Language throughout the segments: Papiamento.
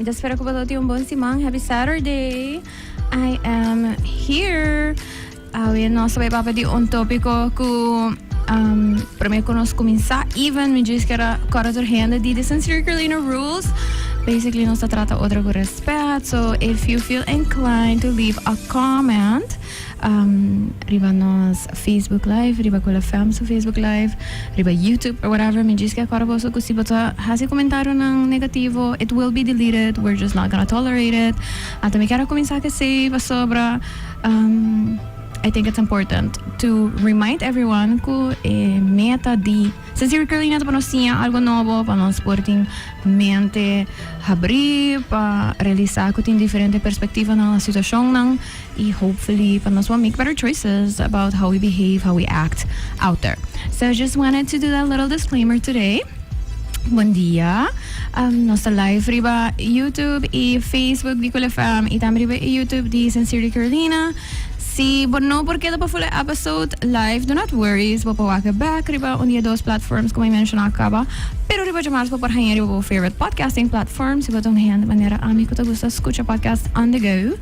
Mi ta spera ku bo tin un bon siman. Happy Saturday. I am here. Awe nos ta bai papia di un tópiko ku um, promé ku nos kuminsá, even mi djis kier a kòrda tur hende di The Sincere Carolina Rules. Basically nos ta trata otro ku respet. So if you feel inclined to leave a comment, um, riba nos Facebook Live, riba Cool FM su Facebook Live, riba YouTube or whatever, mi djis ke kòrda boso ku si bo ta hasi komentarionan negativo, it will be deleted, we're just not gonna tolerate it. Anto mi kier a kuminsá ku esei pasobra um, I think it's important to remind everyone ku e meta di Sincere Carolina ta pa nos siña algo nobo, pa nos por tin mente habrí, pa realisá ku tin diferente perspektivanan na situashonnan. Y hopefully pa nos will make better choices about how we behave, how we act out there. So I just wanted to do that little disclaimer today. Bon dia. Nos ta live riba YouTube y Facebook di Cool FM y tambe riba e YouTube di Sincerely Carolina. Si bo no por keda pa full e episode live, do not worry. Bo por wak e back riba un di e dos platforms ku mi menshoná kaba. Pero riba djamars bo por haña riba bo favorite podcasting platform. Si bo ta un hende manera ami ku ta gusta skucha podcast on the go.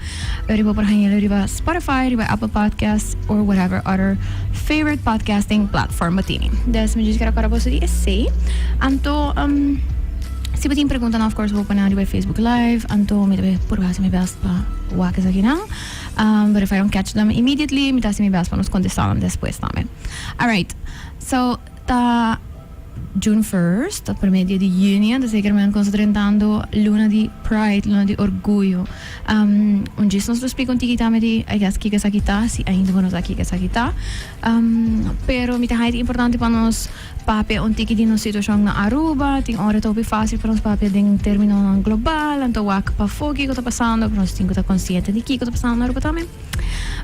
Riba por haña riba Spotify, riba Apple Podcasts or whatever other favorite podcasting platform bo tini. Dus mi djis kere kora boso di esei. Anto um, si bo tin preguntanan of course bo pone riba Facebook Live. Anto mi ta bay purba hasi mi best pa wak esakinan. But if I don't catch them immediately, mi ta hasi mi best pa nos contesta nan despues tambe. Alright, so ta June 1st, ta prome dia di juni, anto zekermente nos ta drentando luna di Pride, luna di orguyo. Un djis nos lo splika un tiki tambe di, I guess, kiko esaki ta, si ainda bo no sa kiko esaki ta. Pero mi ta haña ta importante pa nos papia un tiki di nos situashon na Aruba. Tin ora ta hopi fásil pa nos papia den términonan global, anto wak pafó kiko ta pasando, pero nos tin ku ta konsiente di kiko ta pasando na Aruba tambe.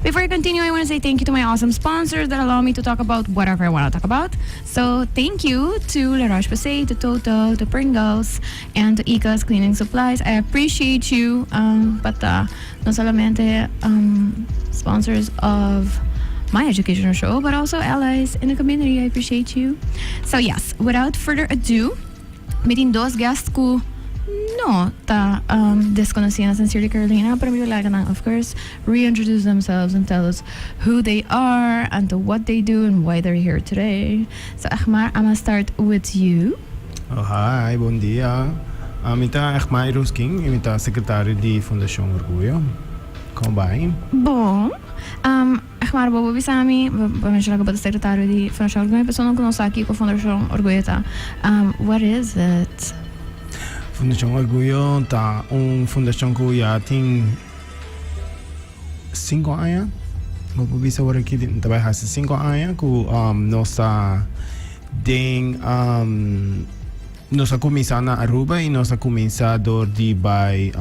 Before I continue, I want to say thank you to my awesome sponsors that allow me to talk about whatever I want to talk about. So thank you to La Roche-Posay, to Total, to Pringles, and to Ika's Cleaning Supplies. I appreciate you, but no solamente sponsors of my educational show, but also allies in the community. I appreciate you. So yes, without further ado, mi tin dos guests ku no ta desconocí na Sincerely Carolina, pero mi lo laga nan, of course, reintroduce themselves and tell us who they are and what they do and why they're here today. So Egmar, I'm gonna start with you. Oh, hi, bon dia. Mi ta Egmar Iroskin y mi ta secretario di Fundacion Orguyo. Con bai? Bon. Egmar, bo por bisa mi, bo a menciona cu bo ta secretario di Fundacion Orguyo, persona cu no sa kico Fundacion Orguyo ta. What is it? Fundacion Orguyo ta un fundacion cu ya tin 5 aña. Bo por bisa awor aki ta bai haci 5 aña cu nos ta den nos a cuminsa na Aruba y nos a cuminsa door di bai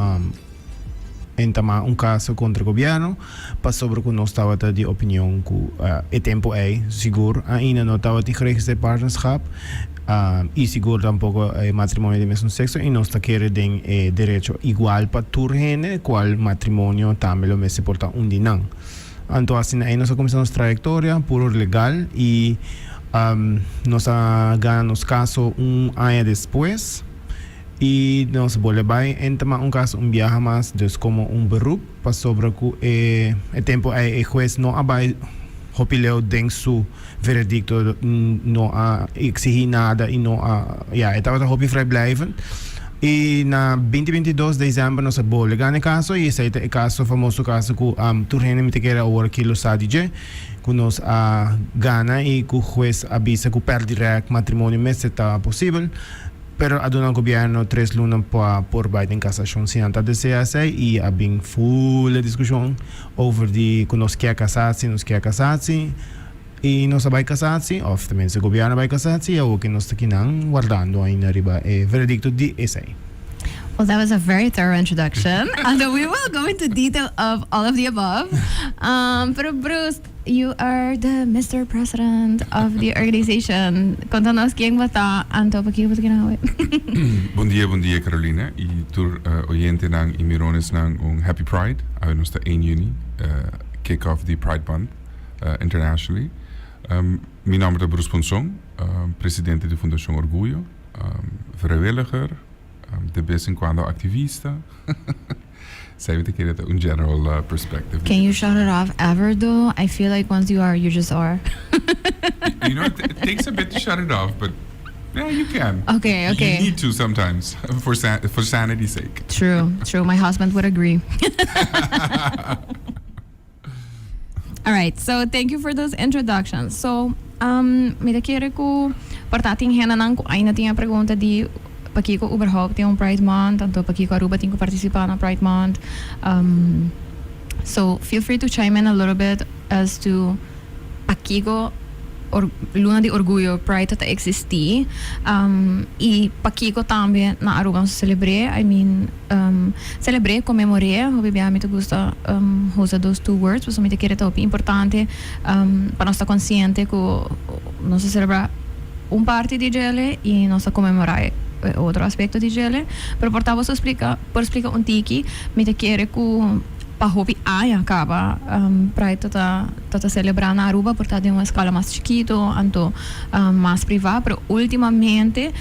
entamá un caso contra gobierno pasobra cu nos tabata di opinion cu e tempo ey sigur ainda no tabatin geregistreerd partnerschap y sigur tampoco e matrimonio di mesmo sexo y nos ta kere den e derecho igual pa tur hende cual matrimonio tambe lo mester por ta un di nan. Anto asina ey nos a cuminsa nos trayectoria puro legal y nos a gana nos caso un aña despues. Y nos bolbe bay entamá un caso un biaha mas, dus como un beroep, pasobra cu e tempo ey e huez no a bay hopi leu den su veredicto, no a exigi nada y no a, ya, e tabata hopi vrijblijvend. Y na 2022 december nos a bolbe gana e caso y esey ta e caso, famoso caso cu tur hende mi ta kere awor aki lo sa di dje, cu nos a gana y cu huez a bisa cu per direct matrimonio mester ta posibel. Pero a duna gobierno 3 luna pa por bay den casacion si nan ta desea esey y a bin full e discusion over di cu nos kier casatie, nos kier casatie y nos a bay casatie of tenminste gobierno a bay casatie y awor cu nos ta kinan wardando ainda riba e veredicto di esey. Well, that was a very thorough introduction, although we will go into detail of all of the above. Pero Bruce, you are the Mr. President of the organization. Conta nos ken bo ta, anto pakico bo ta kina awe? Bon dia, bon dia, Carolina y tur oyentenan y mironesnan, un Happy Pride. Awe nos ta 1 juni, kick off di Pride Month internationally. Mi nomber ta Bruce Ponson, presidente di Fundacion Orguyo, vrijwilliger. De bes en cuando activista. Esey mi ta kere ta un general perspective. Can you shut it off ever though? I feel like once you are, you just are. It takes a bit to shut it off, but yeah, you can. Okay. You need to sometimes for sanity's sake. True. My husband would agree. All right, so thank you for those introductions. So, mi ta kere ku por ta tin hendenan ku ainda tin e pregunta di pakiko überhaupt tin un Pride Month, anto pakiko Aruba tin ku partisipá na Pride Month. So feel free to chime in a little bit as to pakiko or luna di orguyo Pride ta eksistí i pakiko tambe na Aruba nos ta selebr'é. I mean, selebr'é, konmemor'é, hopi bia mi ta gusta usa those two words pasobra mi ta kere ta hopi importante pa nos ta konsiente ku nos ta selebrá un parti di djele i nos ta konmemorá e otro aspekto di djele. Pero por ta boso splika por splika un tiki, mi ta kere ku pa hopi aña kaba Pride ta ta ta selebrá na Aruba por ta den un eskala mas chikito anto mas privá, pero últimamente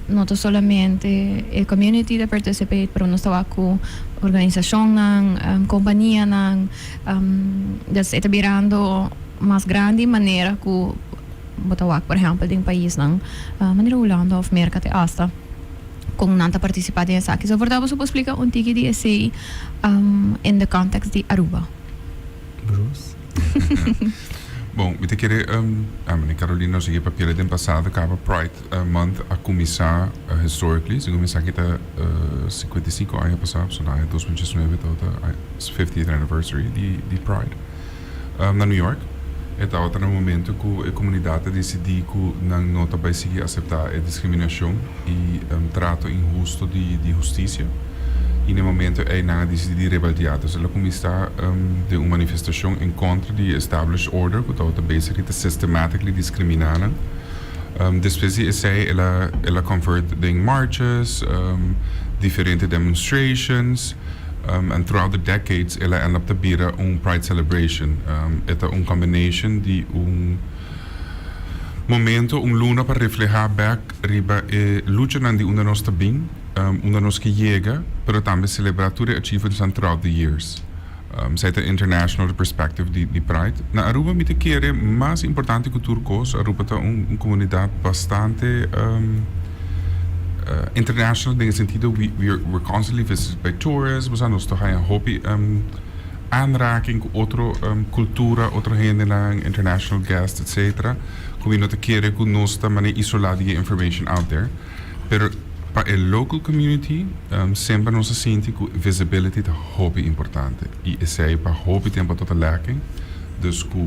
no ta solamente e community ta participate pero nos ta wak ku organisashonnan, kompanianan, dus e ta birando mas grandi manera ku bo ta wak por ehèmpel den paisnan manera Hulanda òf Merka te asta. Con nan ta participa den esaki. So por ta boso por splica un tiki di esey in the context di Aruba. Bruce. Bon, mi ta kere, meneer Carolina nos a yega papia den pasado caba Pride Month a cuminsa historically, segun mi esaki ta 55 aña pasa, so na aña 2019 tabata 50th anniversary di Pride. Na New York, e tabata na momento ku e komunidat a disidí ku nan no ta bai sigui aseptá e diskriminashon i trato inhusto di hustisia. I na e momento ei nan a disidí di rebeldiá. Dus el a kuminsá den un manifestashon en kontra di e established order ku tabata basically ta systematically diskriminá nan. Despues di esei el a el a convert den marches, diferente demonstrations. And throughout the decades el a end up ta bira un Pride celebration. E ta un combination di un momento, un luna pa refleha bek riba e luchanan di unda nos ta bin, unda nos ke yega, pero tambe celebra tur e achievementsnan throughout the years. Esei ta international perspective di Pride. Na Aruba mi ta kere mas importante ku tur kos, Aruba ta un komunidat bastante international den e sentido we we're constantly visited by tourists, bo sa nos ta haña hopi aanraking ku otro kultura, otro hendenan, international guests etcetera, ku mi no ta kere ku nos ta manera isolá di e information out there. Pero pa e local community semper nos a sinti cu visibility ta hopi importante y esey pa hopi tempo a ta lacking. Dus cu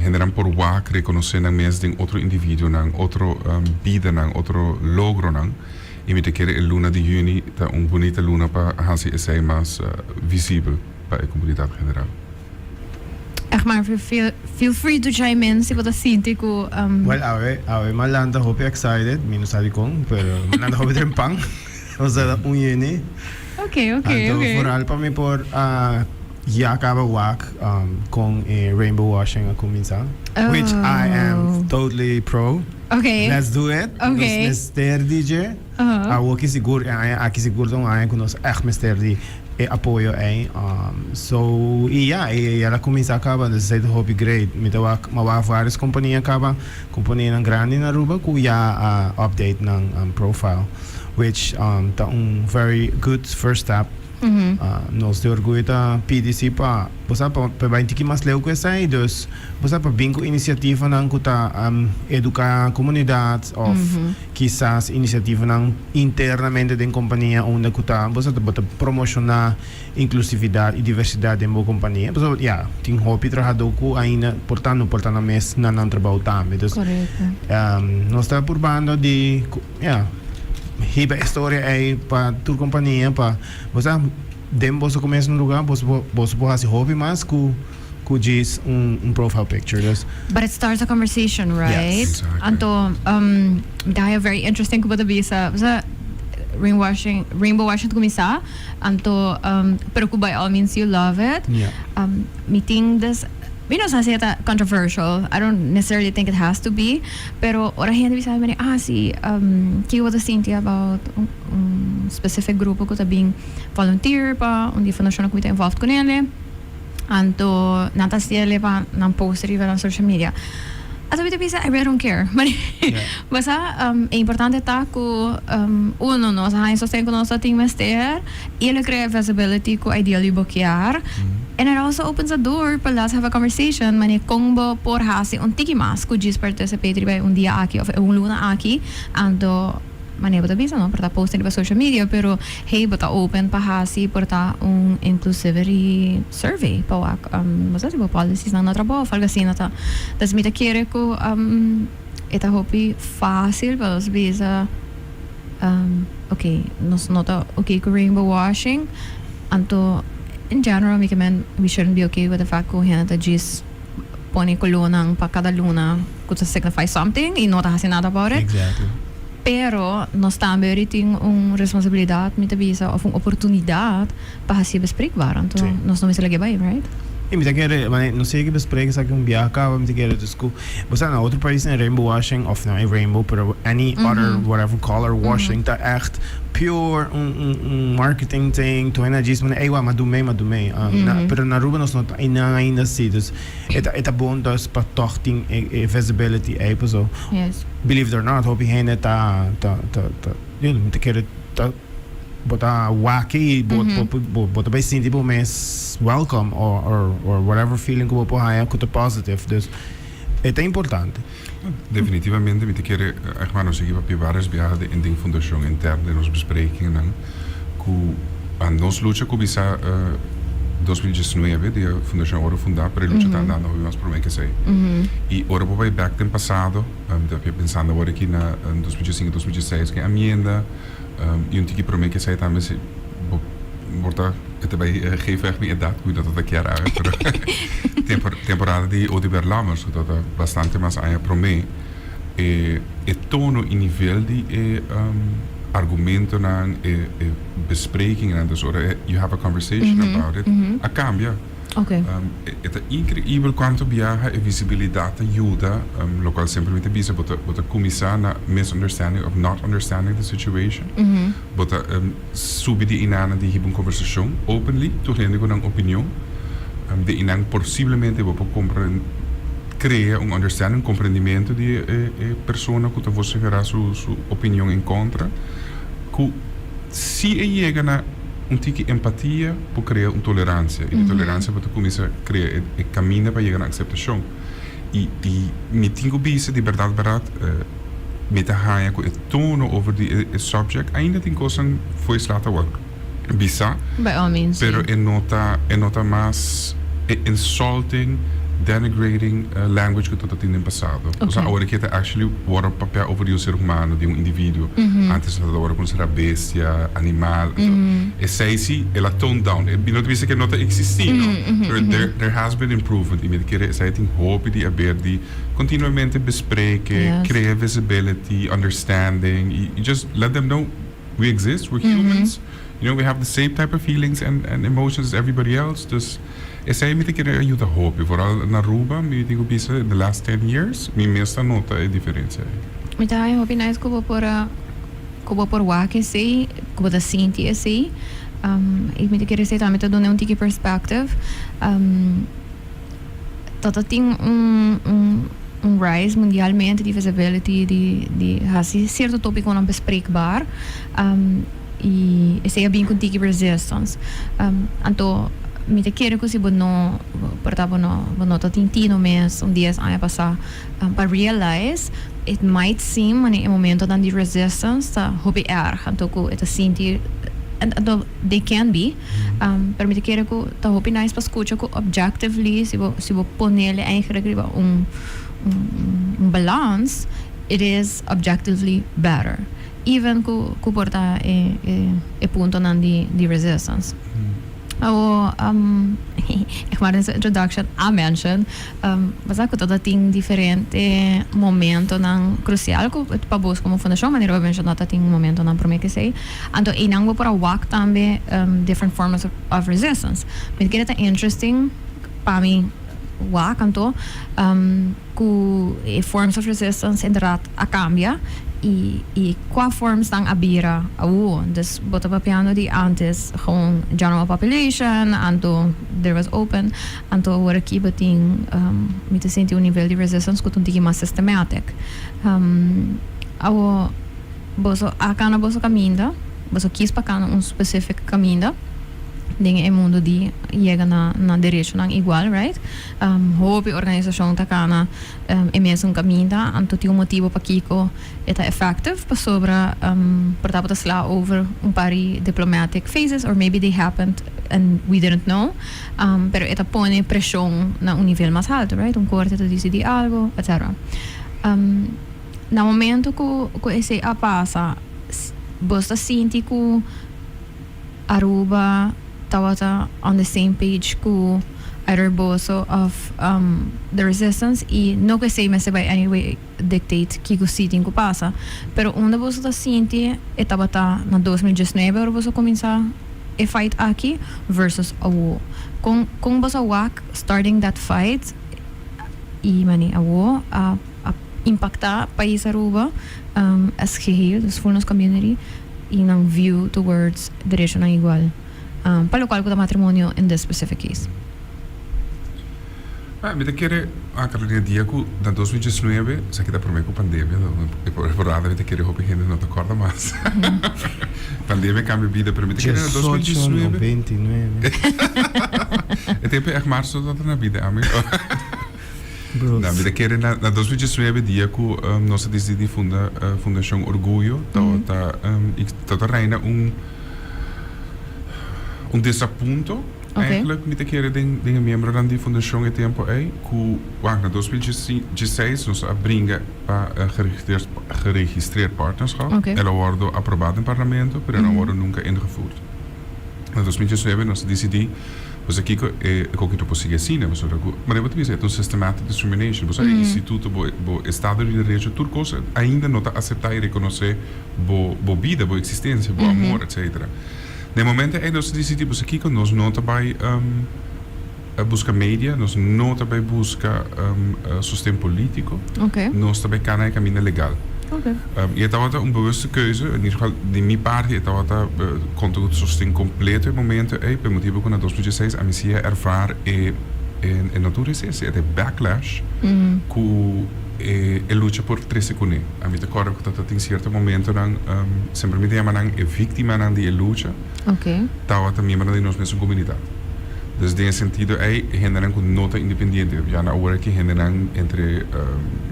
hendenan por wak reconoce nan mes den otro individuonan, otro bidanan, otro logronan y mi ta kere e luna di juni ta un bunita luna pa haci esey mas visibel pa e comunidad general. Echt maar feel free to chime in si bo ta sinti ku. Well awe awe mi a lanta hopi excited mi no sa dikon pero mi a lanta hopi trempan osea un yeni. Ok ok ok. Anto vooral pa mi por a ya kaba wak kon e rainbow washing a kuminsa which I am totally pro. Ok. Let's do it. Ok. Nos mester di dje. Awo ki sigur e aña aki sigur ta un aña ku nos echt mester di e apoyo ei. So y ya, y el a cuminsa caba, entonces esey ta hopi great. Mi ta wak, mi a wak varios compania caba, companianan grandi na Aruba cu ya a update nan profile, which ta un very good first step. Nos di Orguyo ta pidi si pa, bo sa, pa bai un tiki mas leu cu esey, dus bo sa, pa bin cu iniciativanan cu ta educa comunidad of Kisas inisiativanan internamente den kompania unda ku ta bo sa bo ta promoshoná inklusividat i diversidat den bo kompania. Pasobra ya, tin hopi trahadó ku ainda por ta no por ta nan mes na nan trabou tambe. Dus nos ta purbando di ya hiba e storia ei pa tur kompania pa bo sa den boso ku mes lugá boso boso por hasi hopi mas ku Cu djis un profile picture dus. But it starts a conversation, right? Yes. Exactly. Anto, mi ta haya very interesting cu bo ta bisa, bo sa rainwashing, rainbow washing ta cuminsa, anto, pero cu by all means you love it. Yeah. Mi tin des, mi no sa si e ta controversial, I don't necessarily think it has to be, pero ora hende bisa mi, ah si, kico bo ta sinti about un. specific grupo ku ta bin volunteer pa un di fundashonnan ku mi ta involved kunele. Anto nan ta hasiele pa nan post riba nan social media. Anto mi ta bisa, I really don't care. Basa e importante ta ku uno nos a haña sosten ku nos ta tin mester i el a krea visibility ku ideally bo kier. And it also opens a door pa let's have a conversation manera kon bo por hasi un tiki mas ku djis participate riba e un dia aki of e un luna aki. Anto manera bo ta bisa no por ta post riba social media pero hey bo ta open pa hasi por ta un inclusivity survey pa wak bo sa si bo policies nan no trabou of algo asina ta. Entonces mi ta kere ku e ta hopi facil pa nos bisa ok nos no ta ok ku rainbow washing anto in general mi ke men we shouldn't be ok with the fact ku hende ta djis pone colornan pa cada luna cu ta signify something y no ta haci nada about it. Pero nos tambe ori tin un responsabilidad, mi ta bisa, of un oportunidad pa haci bespreekbaar. Anto nos no mester laga e bay, right? Y mi ta kere, mane, no sé ki bespreek esaki un biaha caba, mi ta kere dus cu, bo sa na otro paisnan rainbow washing, of no e rainbow, pero any other whatever color washing ta echt pure un un un marketing thing, tur hende a djis mane, ey wak, m'a du mee, m'a du mee. Pero na Aruba nos no ta einan ainda si, dus e ta e ta bon dus pa tog tin e e visibility ey paso believe it or not hopi hende ta ta ta ta yo mi ta kere ta bo ta wak y bo bo bo ta bay sinti bo mes welcome or or or whatever feeling ku bo por haya ku ta positive dus e ta importante. Definitivamente mi ta kere echt maar nos a sigui papia varios biaha den den fundashon interno den nos besprekingennan ku a nos lucha kuminsá 2019 di e fundashon a wòrdu fundá pero e lucha ta andando hopi mas promé ke esei i ora bo bai bèk den pasado mi ta papia pensando awor aki na 2005 2006 ku e amienda i un tiki promé ke esei tambe si bo por ta e ta bai geef weg mi edat ku mi no ta kier awe pero temporada di Oduber Lammers ku tabata bastante mas aña promé e e tono i nivel di e argumentonan e e besprekingnan dus ora you have a conversation about it a kambia. E ta inkreibel kuantu biaha e visibilidat ta yuda, lokual semper mi ta bisa bo ta bo ta kuminsá na misunderstanding of not understanding the situation. Bo ta subi di einan di hiba un konversashon openly tur hende ku nan opinion. Di einan posiblemente bo por kompre krea un understanding, un komprendimentu di e e persona ku ta vosiferá su su opinion en kontra ku si e yega na un tiki empatia por krea un toleransia i di toleransia bo ta kuminsá krea e kaminda pa yega na akseptashon. I i mi tin ku bisa di bèrdat bèrdat mi ta haña ku e tono over di e subject ainda tin kosnan fo'i sla ta wòrdu bisá By all means, sí. pero e no ta e no ta mas e insulting, denigrating language ku ta tin den pasado. Osea awor aki e ta actually wòrdu papia over di un ser humano, di un individuo. Antes ta wòrdu konsiderá bestia, animal. Anto esei si el a tone down. E no ta bisa ku e no ta eksistí no, pero there there has been improvement i mi ta kere esei tin hopi di aber di kontinuamente bespreke, krea visibility, understanding i just let them know we exist, we're humans. You know, we have the same type of feelings and and emotions as everybody else. Dus esei mi ta kere a yuda hopi. Vooral na Aruba mi tin ku bisa in the last 10 years mi mes ta nota e diferencia ei. Mi ta haña hopi nice ku bo por a ku bo por wak esei, ku bo ta sinti esei. I mi ta kere esei tambe ta duna un tiki perspective. Ta ta tin un un un rise mundialmente di visibility di di hasi cierto topiconan bespreekbaar. I esei a bin ku tiki resistance. Anto mi ta kere ku si bo no por ta bo no bo no ta tin tino mes un 10 aña pasá pa realize it might seem manera e momentonan di resistance ta hopi erg anto ku e ta sinti anto they can be pero mi ta kere ku ta hopi nice pa skucha ku objectively si bo si bo ponele eigenlijk riba un un balans it is objectively better. Even ku ku por ta e e puntonan di di resistance. Awo ik maar den su introduction a mention bo sa ku ta tin diferente momentonan krusial ku pa bos komo fundashon manera bo menshona ta tin momentonan prome ku esei. Anto einan bo por a wak tambe different forms of resistance. Mi ta kere ta interesting pa mi wak anto ku e forms of resistance inderdaad a kambia. Y y cua forms nan a bira awo. Dus bo ta papiando di antes gewoon general population, anto there was open, anto awor aki bo tin mi ta sinti un nivel di resistance cu ta un tiki mas systematic. Awo boso a cana boso caminda, boso kies pa cana un specific caminda den e mundo di yega na na derechonan igual, right? Hopi organisacion ta cana e mesun caminda, anto tin un motibo pakico e ta effective, pasobra por tabata sla over un par di diplomatic phases or maybe they happened and we didn't know, pero e ta pone presion na un nivel mas halto, right? Un corte ta dicidi algo, etc. Na momento cu cu esey a pasa, bos ta sinti cu Aruba tabata on the same page cu either boso of the resistance y no cu esey mester bay anyway dictate kico si tin cu pasa, pero unda boso ta sinti e tabata na 2019 ora boso cuminsa e fight aki versus awo? Con con boso a wak starting that fight y mani awo a a impacta pais Aruba as geheel, dus full nos community y nan view towards derechonan igual pa locual cu ta matrimonio in this specific case? Ah, mi ta kere akla den e dia ku na 2019, esaki ta promé ku pandemia, e por mi ta kere hopi hende no ta kòrda mas. Pandemia kambia bida, pero mi ta kere na 2019. 99. E tempu ei marzo tabata na bida, ami. Na, mi ta kere na 2019 dia ku nos a disidí funda Fundashon Orguyo, tabata tabata reina un un desapunto. Eigenlijk mi ta kere den den e miembronan di fundashon e tempo ei ku wak na 2016 nos a bringa pa geregistreerd geregistreerd partnerschap. El a wordo aprobá den parlamento pero el no a wordo nunka ingevoerd. Na 2019 nos a disidí pasobra kiko e koki no por sigui asina pasobra ku manera bo ta bisa e ta un systematic discrimination bo sa e instituto bo bo estado di derecho tur kos ainda no ta aseptá i rekonosé bo bo bida bo eksistensia bo amor etcetera. Na e momento ei nos a disidí pasobra kiko nos no ta bai buska media, nos no ta bai buska sosten polítiko, nos ta bai kana e kaminda legal. I e tabata un bewuste keuze, in ieder geval di mi parti e tabata konta ku sosten kompleto e momento ei, pa e motibu ku na 2016 ami si a ervaar e e no tur esei, e backlash ku e lucha por trese kuné. Ami ta kòrda ku ta tin sierto momentonan, semper mi ta yama nan e víktimanan di e lucha, tabata miembronan di nos mesun komunidat. Dus den e sentido ei, hendenan ku no ta independiente, ya na ora ki hendenan entre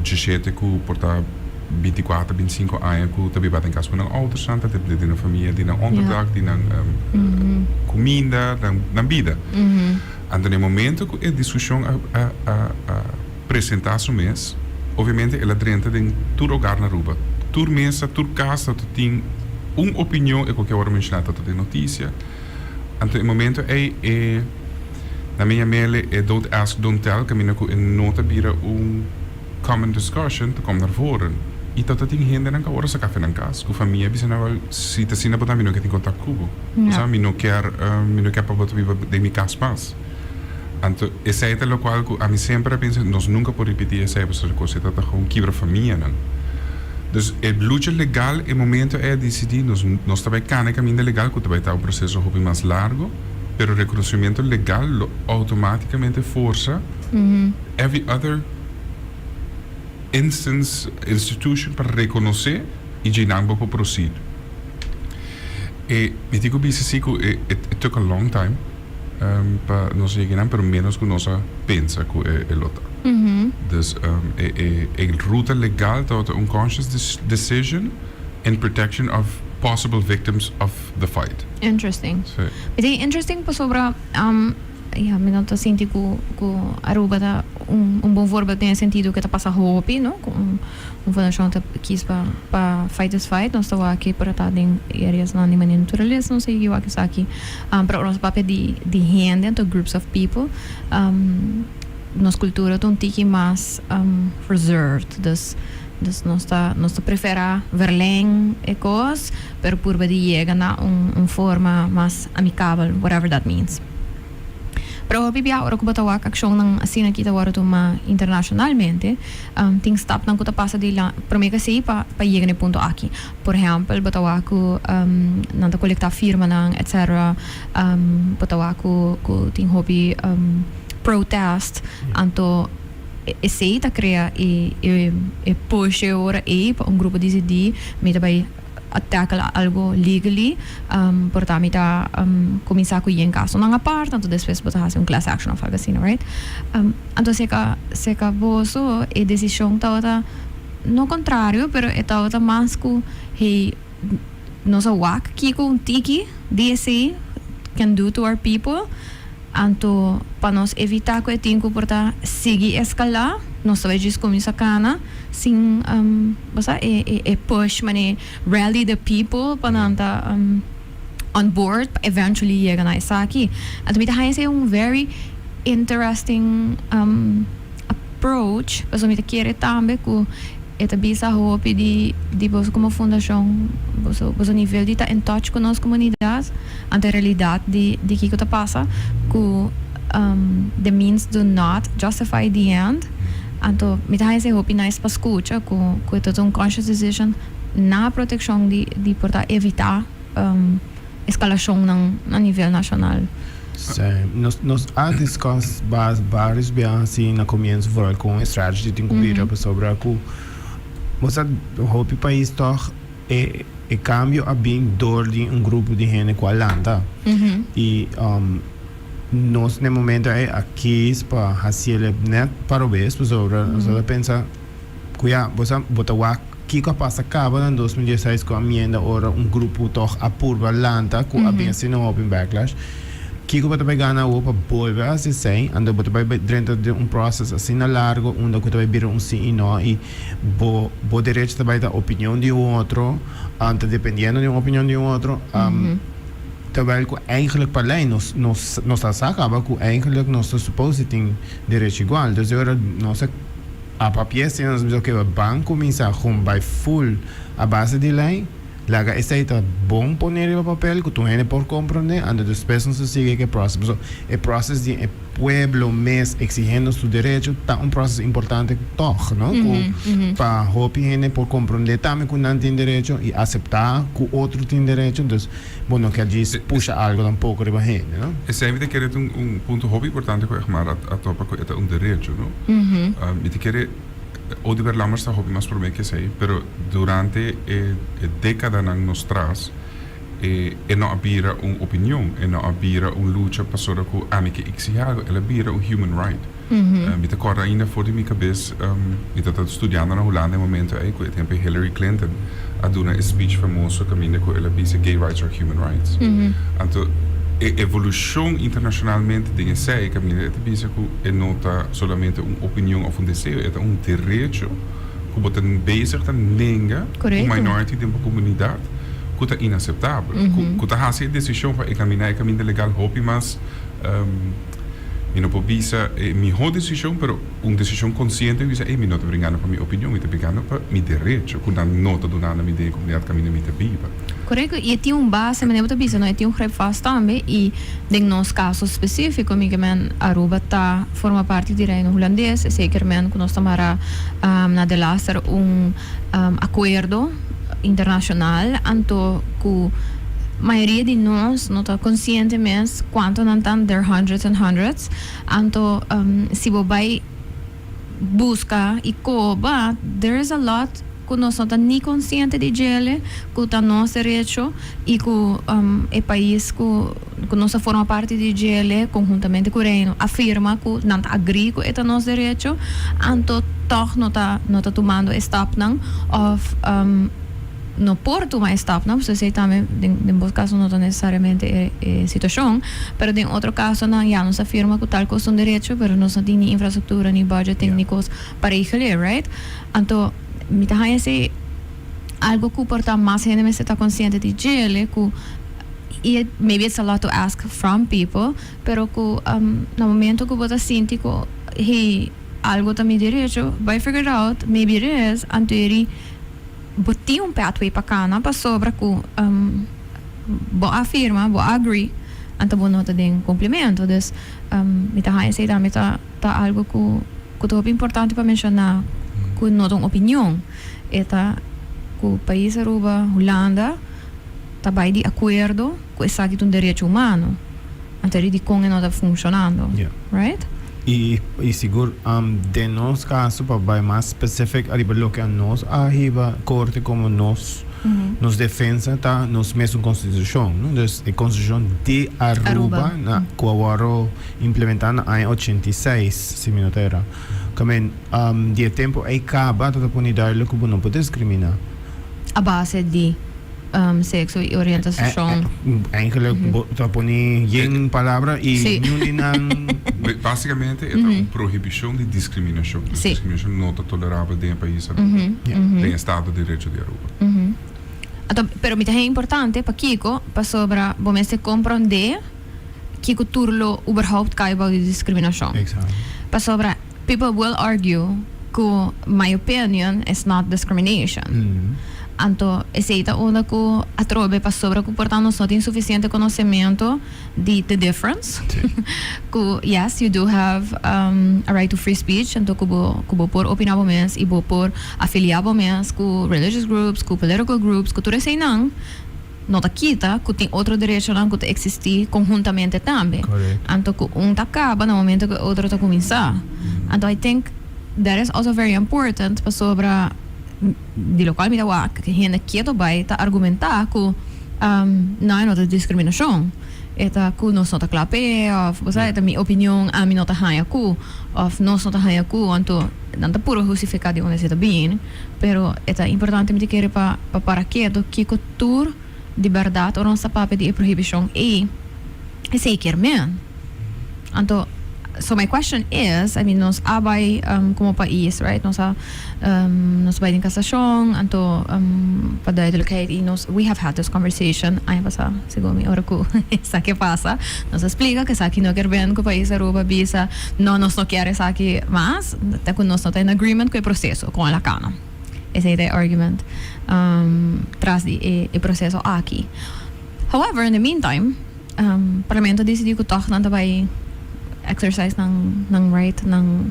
17 ku por ta 24, 25 aña ku ta biba den kas ku nan oudersnan, ta depende di nan famia, di nan onderdak, di nan kuminda, nan bida. Anto na e momento ku e diskushon a presentá su mes, obviamente el a drenta den tur hogar na Aruba. Tur mesa, tur kas ta tin un opinion e ku ke wòrdu menshoná ta den notisia. Anto e momento ei e na mi yam'el e don't ask don't tell kaminda ku e no ta bira un common discussion ta kom naar voren. I ta tin hendenan ku a wòrdu saka afe nan kas ku famia a bisa nan wèl si ta asina bo ta mi no ke tin kontak ku bo. Osea mi no kier mi no kier pa bo ta biba den mi kas mas. Anto esei ta lokual ku ami semper a pensa nos nunka por ripití esei pasobra kos ei ta ta gewoon kibra famianan. Dus e lucha legal e momento ei a disidí nos nos ta bai kana e kaminda legal ku ta bai ta un proseso hopi mas largo pero rekonosimentu legal lo outomátikamente forsa every other instance, institution pa rekonosé i dje nan bo por proceed. E mi tin ku bisa si ku e it took a long time. Pa nos yega nan, pero menos ku nos a pensa ku e lo ta. Dus e ruta legal tabata un conscious decision in protection of possible victims of the fight. Interesting. Sí. Mi tin interesting pasobra ya mi no ta sinti ku ku Aruba ta un bon voorbeeld den e sentido ku e ta pasa hopi no ku un Un fundashon ta kis pa pa fight this fight. Nos ta wak por ta den areasnan di manera naturalesa, nos a yega wak esaki. Pero ora nos papia di di hende, anto groups of people, nos cultura ta un tiki mas reserved. Dus dus nos ta nos ta prefera verleng e cos, pero purba di yega na un un forma mas amicabel, whatever that means. Pero hopi bia ora ku bo ta wak akshonnan asina aki ta wòrdu tuma internashonalmente, tin stapnan ku ta pasa di promé ku esei pa pa yega na e punto aki. Por ehèmpel, bo ta wak ku nan ta kolektá firmanan etcetera, bo ta wak ku ku tin hopi protest, anto esei ta krea e e push e ora ei pa un grupo disidí mi ta bai tackle algo legally, por ta mi ta cuminsa cu yen casonan apart, anto despues bo ta haci un class action of algo asina, right? Anto seca seca boso e decision tabata no contrario pero e tabata mas cu hey nos a wak kico un tiki di esey can do to our people. Anto, pa nos evitá ku e tin ku por ta sigui eskalá, nos ta bai djis kuminsá kana sin, bo sa, e e push manera rally the people pa nan ta on board pa eventually yega na esaki. Anto mi ta haña esei un very interesting approach pasobra mi ta kere tambe ku e ta bisa hopi di di boso komo fundashon, boso boso nivel di ta in touch ku nos komunidat, anto e realidat di di kiko ta pasa ku the means do not justify the end. Anto mi ta haña esei hopi nice pa skucha ku ku e ta un conscious decision na protekshon di di por ta evitá eskalashonnan na nivel nashonal. Sí, nos nos a discuss bas varios biaha así na comienzo vooral con e strategy tin cu bira pasobra cu bo sa hopi pais toch e e cambio a bin door di un grupo di hende cu a lanta y nos na e momento ey a kies pa haciele net parobes pasobra nos a pensa Ku ya, bo sa, bo ta wak kiko a pasa kaba na 2016 ku amienda ora un grupo tòg a purba lanta ku a bin asina hopi backlash. Kiko bo ta bai gana awor pa bolbe a hasi esei? Anto bo ta bai drenta den un process asina largo unda ku ta bai bira un si i no i bo bo derecho ta bai ta opinion di un otro, ta dependiendo di un opinion di un otro. Terwijl ku eigenlijk pa lei nos nos nos ta sa kaba ku eigenlijk nos ta suppose di tin derecho igual. Dus e ora nos a. A papia esei nos bisa oke ban kuminsá kon bai full a base di lei, laga esei ta bon pone riba papel ku tur hende por komprondé, anto despues nos ta sigui ku e proses. Pasobra e proses di e pueblo mes eksigiendo su derecho ta un proses importante tòg, no? Ku pa hopi hende por komprondé tambe ku nan tin derecho i aseptá ku otro tin derecho. Dus bo no ke djis pusha algo tampoko riba hende, no? Esei mi ta kere ta un punto hopi importante ku Egmar a topa ku e ta un derecho, no? Mi ta kere Oduber Lammers ta hopi mas prome ke esei, pero durante e dekadanan nos tras e e no a bira un opinion, e no a bira un lucha pasobra ku ami ke eksigi algo, el a bira un human right. Mi ta kòrda ainda for di mi kabes, mi tabata studiando na Hulanda e momento ei ku e tempu Hillary Clinton a duna e speech famoso kaminda ku el a bisa gay rights are human rights. Anto e evolushon internashonalmente den esei kaminda e ta bisa ku e no ta solamente un opinion òf un deseo, e ta un derecho ku bo ta bezig ta nenga un minority den bo komunidat ku ta inaseptabel, ku ta hasi e desishon pa e kaminá e kaminda legal hopi mas. Mi no por bisa e mihó desishon, pero un desishon konsiente mi bisa, ey, mi no ta bringando pa mi opinion, mi ta bringando pa mi derecho ku nan no ta dunando mi den e komunidat kaminda mi ta biba. Korekto, i e tin un base, manera bo ta bisa, no, e tin un grip vast tambe, i den nos kaso spesífiko, mi ke men Aruba ta forma parti di Reino Hulandes, esei kier men ku nos ta mara na delaster un akuerdo internashonal, anto ku mayoria di nos no ta konsiente mes kuantu nan ta, there hundreds and hundreds, anto si bo bai buska i koba, there is a lot ku nos no ta ni konsiente di djele, ku ta nos derecho i ku e pais ku nos ta forma parti di djele konhuntamente ku Reino a firma ku nan ta agri ku e ta nos derecho, anto tòg no ta no ta tumando e stapnan òf no por tuma e stapnan, pasobra esei tambe den den bo kaso no ta nesesariamente e e situashon, pero den otro kasonan ya nos a firma ku tal kos ta un derecho, pero nos no tin ni infrastruktura ni budgeting ni kos pa regel'é, right? Anto mi ta haña esei algo ku por ta mas hende mester ta konsiente di djele ku i maybe it's a lot to ask from people, pero ku na momento ku bo ta sinti ku hey algo ta mi derecho, bai figure it out, maybe it is, anto eri bo tin un pathway pa kana pasobra ku bo a firma, bo a agree. Anto bo no ta den cumplimento. Dus mi ta haña esey tambe ta ta algo cu cu ta hopi importante pa menciona cu no ta un opinion. E ta cu pais Aruba, Hulanda ta bay di acuerdo cu esaki ta un derecho humano. Anto eri dicon e no ta funcionando. Right? Y y sigur den nos caso pa bay mas specific ariba loke a nos a hiba corte como nos nos defensa ta nos mesun constitucion no dus e constitucion di Aruba na cu a worde implementa na aña 86 si mi no ta era camen di e tempo ey caba ta ta pone duidelijk cu bo no por discrimina. A base di sexo y orientacion. Eigenlijk bo ta pone yen palabra y niun di nan. Basicamente e ta un prohibicion di discriminacion. Dus discriminacion no ta tolerabel den e pais Aruba, den estado di derecho di Aruba. Anto, pero mi ta hei importante, pakiko? Pasobra bo mester comprende kiko tur lo uberhaupt kai bou di discriminacion. Pasobra people will argue ku my opinion is not discrimination. Anto esei ta unda ku atrobe pasobra ku por ta nos no tin suficiente conocemento di the difference. Ku yes you do have a right to free speech anto ku bo ku bo por opina bo mes y bo por afilia bo mes ku religious groups, ku political groups, ku tur eseinan. No ta kita ku tin otro derechonan ku ta eksistí konhuntamente tambe. Anto ku un ta kaba na momento ku e otro ta kuminsá. Anto I think that is also very important pasobra di lokual mi ta wak hende keto bai ta argumentá ku no e no ta diskriminashon. E ta ku nos no ta kla p'e òf bo sa e ta mi opinion ami no ta haña ku òf nos no ta haña ku anto nan ta puru hustifiká di unda esei ta bini. Pero e ta importante mi ta kere pa pa para keto kiko tur di bèrdat ora nos ta papia di e prohibishon ei, esei kier men. Anto, so my question is, I mean nos a bai komo pais, right, nos a nos a bai den kasashon, anto pa duidelijkheid i nos, we have had this conversation aña pasá, segun mi, ora ku esaki a pasa, nos a splika ku esaki no kier ben ku pais Aruba bisa no nos no kier esaki mas, ta ku nos no ta in agreement ku e proseso kon el a kana. Esei ta e argument tras di e proceso aki. However, in the meantime, Parlamento a dicidi cu toch nan ta bay exercise nan nan right, nan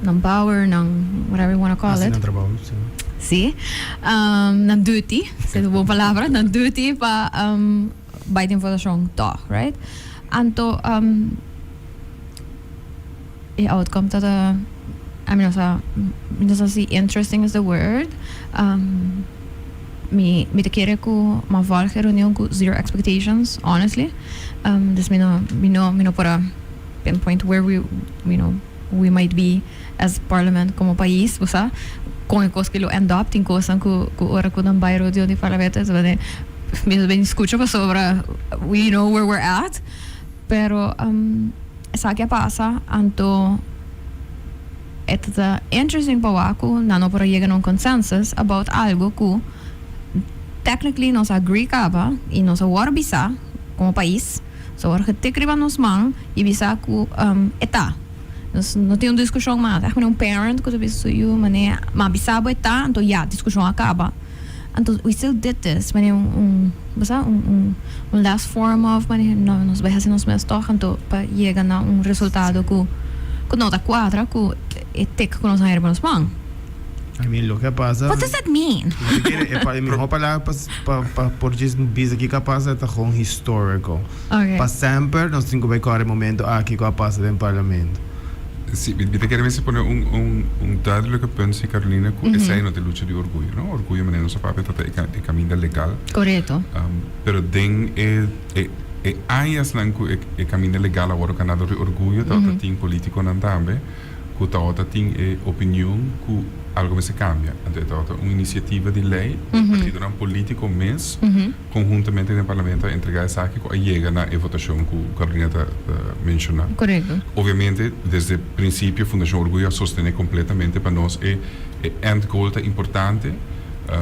nan power, nan whatever you wanna call Haci it. nan trabou, si. Si. Nan duty, esei ta un bon palabra, nan duty pa bay den votacion toch, right? Anto. E outcome ta ta, I mean, osea, mi no sa si interesting is the word. Mi, mi ta kere ku m'a volg e reunion ku zero expectations, honestly. Dus mi no, mi no, mi no por a pinpoint where we, you know, we might be as parliament komo pais, bo sa, kon e kos ki lo end up. Tin kosnan ku, ku ora ku nan bai reunion di parlamento, mi ta bini skucha pasobra we know where we're at. Pero esaki a pasa, anto e ta ta interesting pa wak ku nan no por a yega na un consensus about algo ku technically nos a agree kaba i nos a wòrdu bisa komo pais, nos a wòrdu getik riba nos man i bisa ku e ta. Nos no tin un diskushon mas. Ègt manera un parent ku ta bisa su yu manera m'a bisa bo e ta, anto ya diskushon a kaba. Anto we still did this manera un un bo sa un un un last form of manera no nos bai hasi nos mes tog anto pa yega na un resultado ku ku no ta cuadra ku e tik ku nos a haya riba nos man. I mean loke a pasa. What does that mean? Mi ta kere e pa e miho palabra pa pa pa por djis bisa kiko a pasa ta gewoon historical. Okay. Pa semper nos tin ku bai kòrda e momento aki ku a pasa den parlamento. Si, mi ta kere mester pone un, un, un duidelijke punt si Carolina ku esei no ta e lucha di orguyo, no? Orguyo manera nos a papia ta ta e e kaminda legal. Korekto. Pero den e e e añasnan ku e e kaminda legal a wòrdu kaná dor di orguyo tabata tin politikonan tambe ku tabata tin e opinion ku algo mester kambia. Anto e tabata un inisiativa di lei di partidonan politiko mes Conhuntamente den Parlamento a entrega esaki cu a yega na e votacion cu Carolina ta menciona. Correcto. Obviamente desde principio Fundacion Orguyo a sostene completamente pa nos e e end goal ta importante.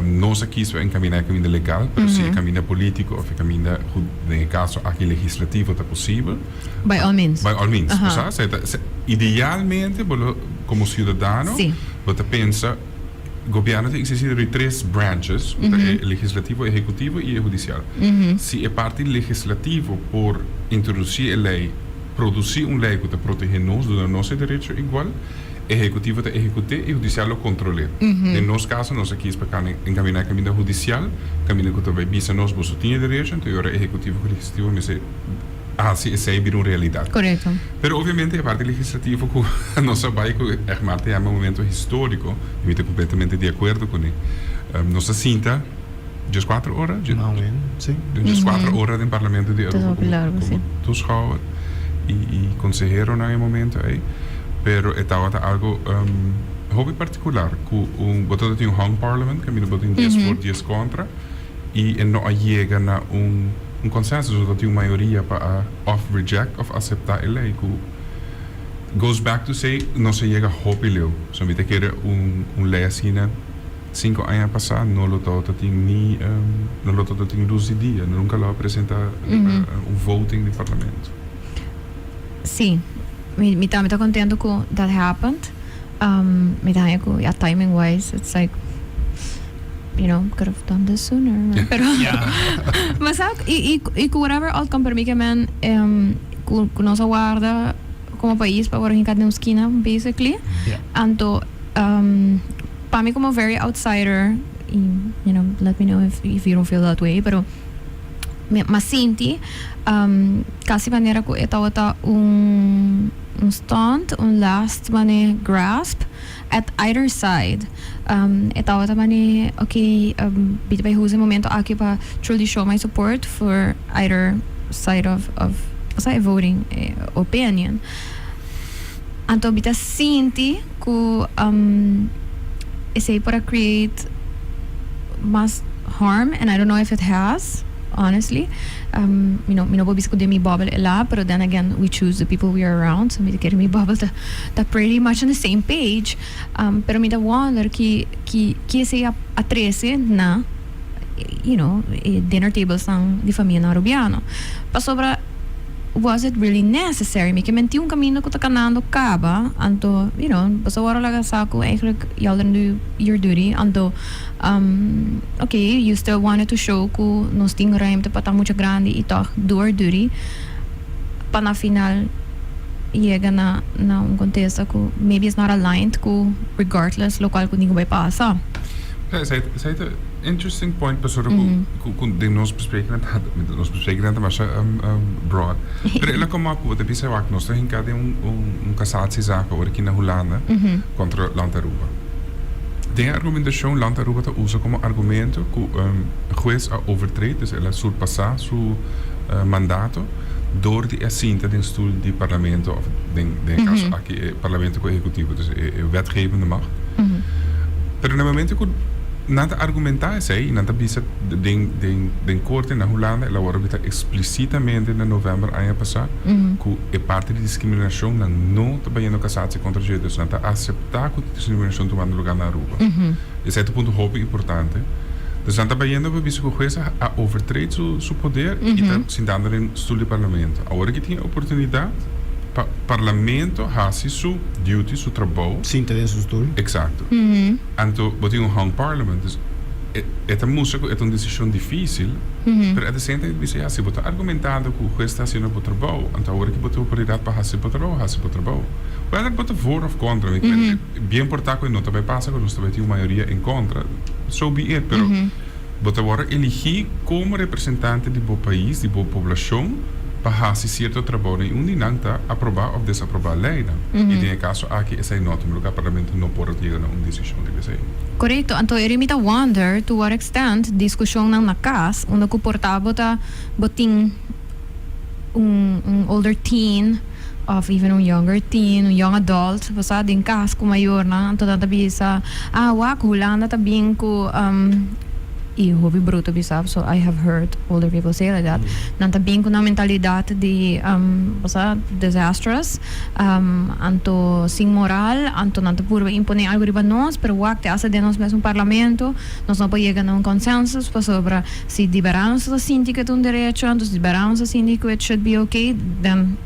Nos a kies pa encamina e caminda legal, pero si e caminda politico of e caminda den e caso aki legislativo ta posibel. By all means. By all means. Bo sa, idealmente bo lo como ciudadano bo ta pensa. Gobierno ta existi di tres branches, mm -hmm. Legislativo, ehecutivo y hudicial. Si e parti legislativo por introduci e ley, produci un ley cu ta protege nos, duna nos e derecho igual, ehecutivo ta ehecuta y hudicial lo controla. Den nos caso, nos a kies pa encamina caminda hudicial, caminda cu ta bisa nos bo tin derecho, anto ora ehecutivo cu legislativo mester haci esey bira un realidad. Pero obviamente e parti legislativo cu nos a bay cu echt maar ta yama momento historico, y mi ta completamente di acuerdo cu ne. Nos a sinta 14 ora, 14 ora den parlamento di Aruba como toeschouwer y consehero na e momento ey, pero tabata algo hopi particular cu un bo tin un hung parliament, cu bo tin 10 voor, 10 contra y no a yega na un consenso, so tin un mayoria pa of reject of acepta e ley, cu goes back to say nos a yega hopi leu. So mi ta kere un ley asina 5 aña pasa no lo tin ni no lo tin luz di dia, nunca lo a presenta un voting di parlamento. Si, mi tambe ta contento cu that happened. Mi ta cu, yeah, timing wise, it's like, could have done this sooner. Pero, mas y cu whatever outcome, pa mi ke men cu nos a warda como pais pa awor hinca den skina, basically. Anto, pa mi como very outsider, y, let me know if you don't feel that way, pero m'a sinti casi manera cu e tabata un stunt, un last mane grasp at either side. E tabata mane, okay, mi ta bay usa e momento aki pa truly show my support for either side of sea, voting opinion. Anto mi ta sinti cu esey por a create mas harm, and I don't know if it has, honestly. Mi no por bisa mi bubble e la, pero then again, we choose the people we are around, so mi ta kere mi bubble ta pretty much on the same page. Pero mi ta wonder ki esey a trece na dinner tables nan di famia na Arubiano. Pasobra, was it really necessary? Mi ke men tin un caminda cu ta canando caba, anto, boso awor laga sa cu eigenlijk y'all didn't do your duty, anto, okay, you still wanted to show cu nos tin ruimte pa ta mucho grandi y toch do our duty, pa na final yega na un contesta cu maybe it's not aligned cu regardless locual cu ningun bay pasa. Ja, zij het een interesting point, pasobra cu den nos bespreking, nos bespreking ta mas broad. Pero el a come up with, bisa wak, nos ta hinca den un cassatiezaak awor aki na Hulanda contra Land Aruba. Den argumentacion, Land Aruba ta usa como argumento cu huez a overtrade, dus el a surpasa su mandato door di a sinta den stoel di parlamento, of den caso aki parlamento cu ehecutivo, dus e wetgevende macht. Pero na momento cu nan ta argumenta esey, nan ta bisa den corte na Hulanda, el a wordo bisa explicitamente na november aña pasa, cu e parti di discriminacion nan no ta bayendo cassatie contra dje, dus nan ta acepta cu discriminacion tumando lugar na Aruba. Esey ta un punto hopi importante. Dus nan ta bayendo pa bisa cu huez a overtrade su poder y ta sintando den stoel di parlamento. Awor cu tin oportunidad pa parlamento haci su duty, su trabou. Sinta den su stoel. Exacto. Anto, bo tin un hung parliament. Dus, e ta mustra cu e ta un decision dificil, pero at the same time, bisa, ja, si bo ta argumentando cu huez ta haciendo bo trabou, anto awor cu bo tin oportunidad pa haci bo trabou, haci bo trabou. Whether bo ta voor of contra, bien por ta cu no ta bay pasa cu nos ta bay tin un mayoria en contra, so be it, pero bo ta wordo eligi como representante di bo pais, di bo poblacion, pa haci cierto trabou y un di nan ta aproba of desaproba ley nan. Y den e caso aki esey no ta lugar, parlamento no por yega na un decision di esey. Correcto. Anto mi ta wonder to what extent discusion nan na cas, unda cu por ta bo tin un older teen of even un younger teen, un young adult, bo sa, den cas cu mayor nan, anto nan ta bisa, "Ah, wak, Hulanda ta bin cu," y hopi bruto bisa, so I have heard older people say like that. Nan ta bin cu una mentalidad di, bo sa, disastrous, anto sin moral, anto nan ta purba impone algo riba nos, pero wak, te hasta den nos mes parlamento, nos no por yega na un consensus pasobra si di berdad nos ta sinti cu ta un derecho, anto si di berdad nos ta sinti cu it should be okay, then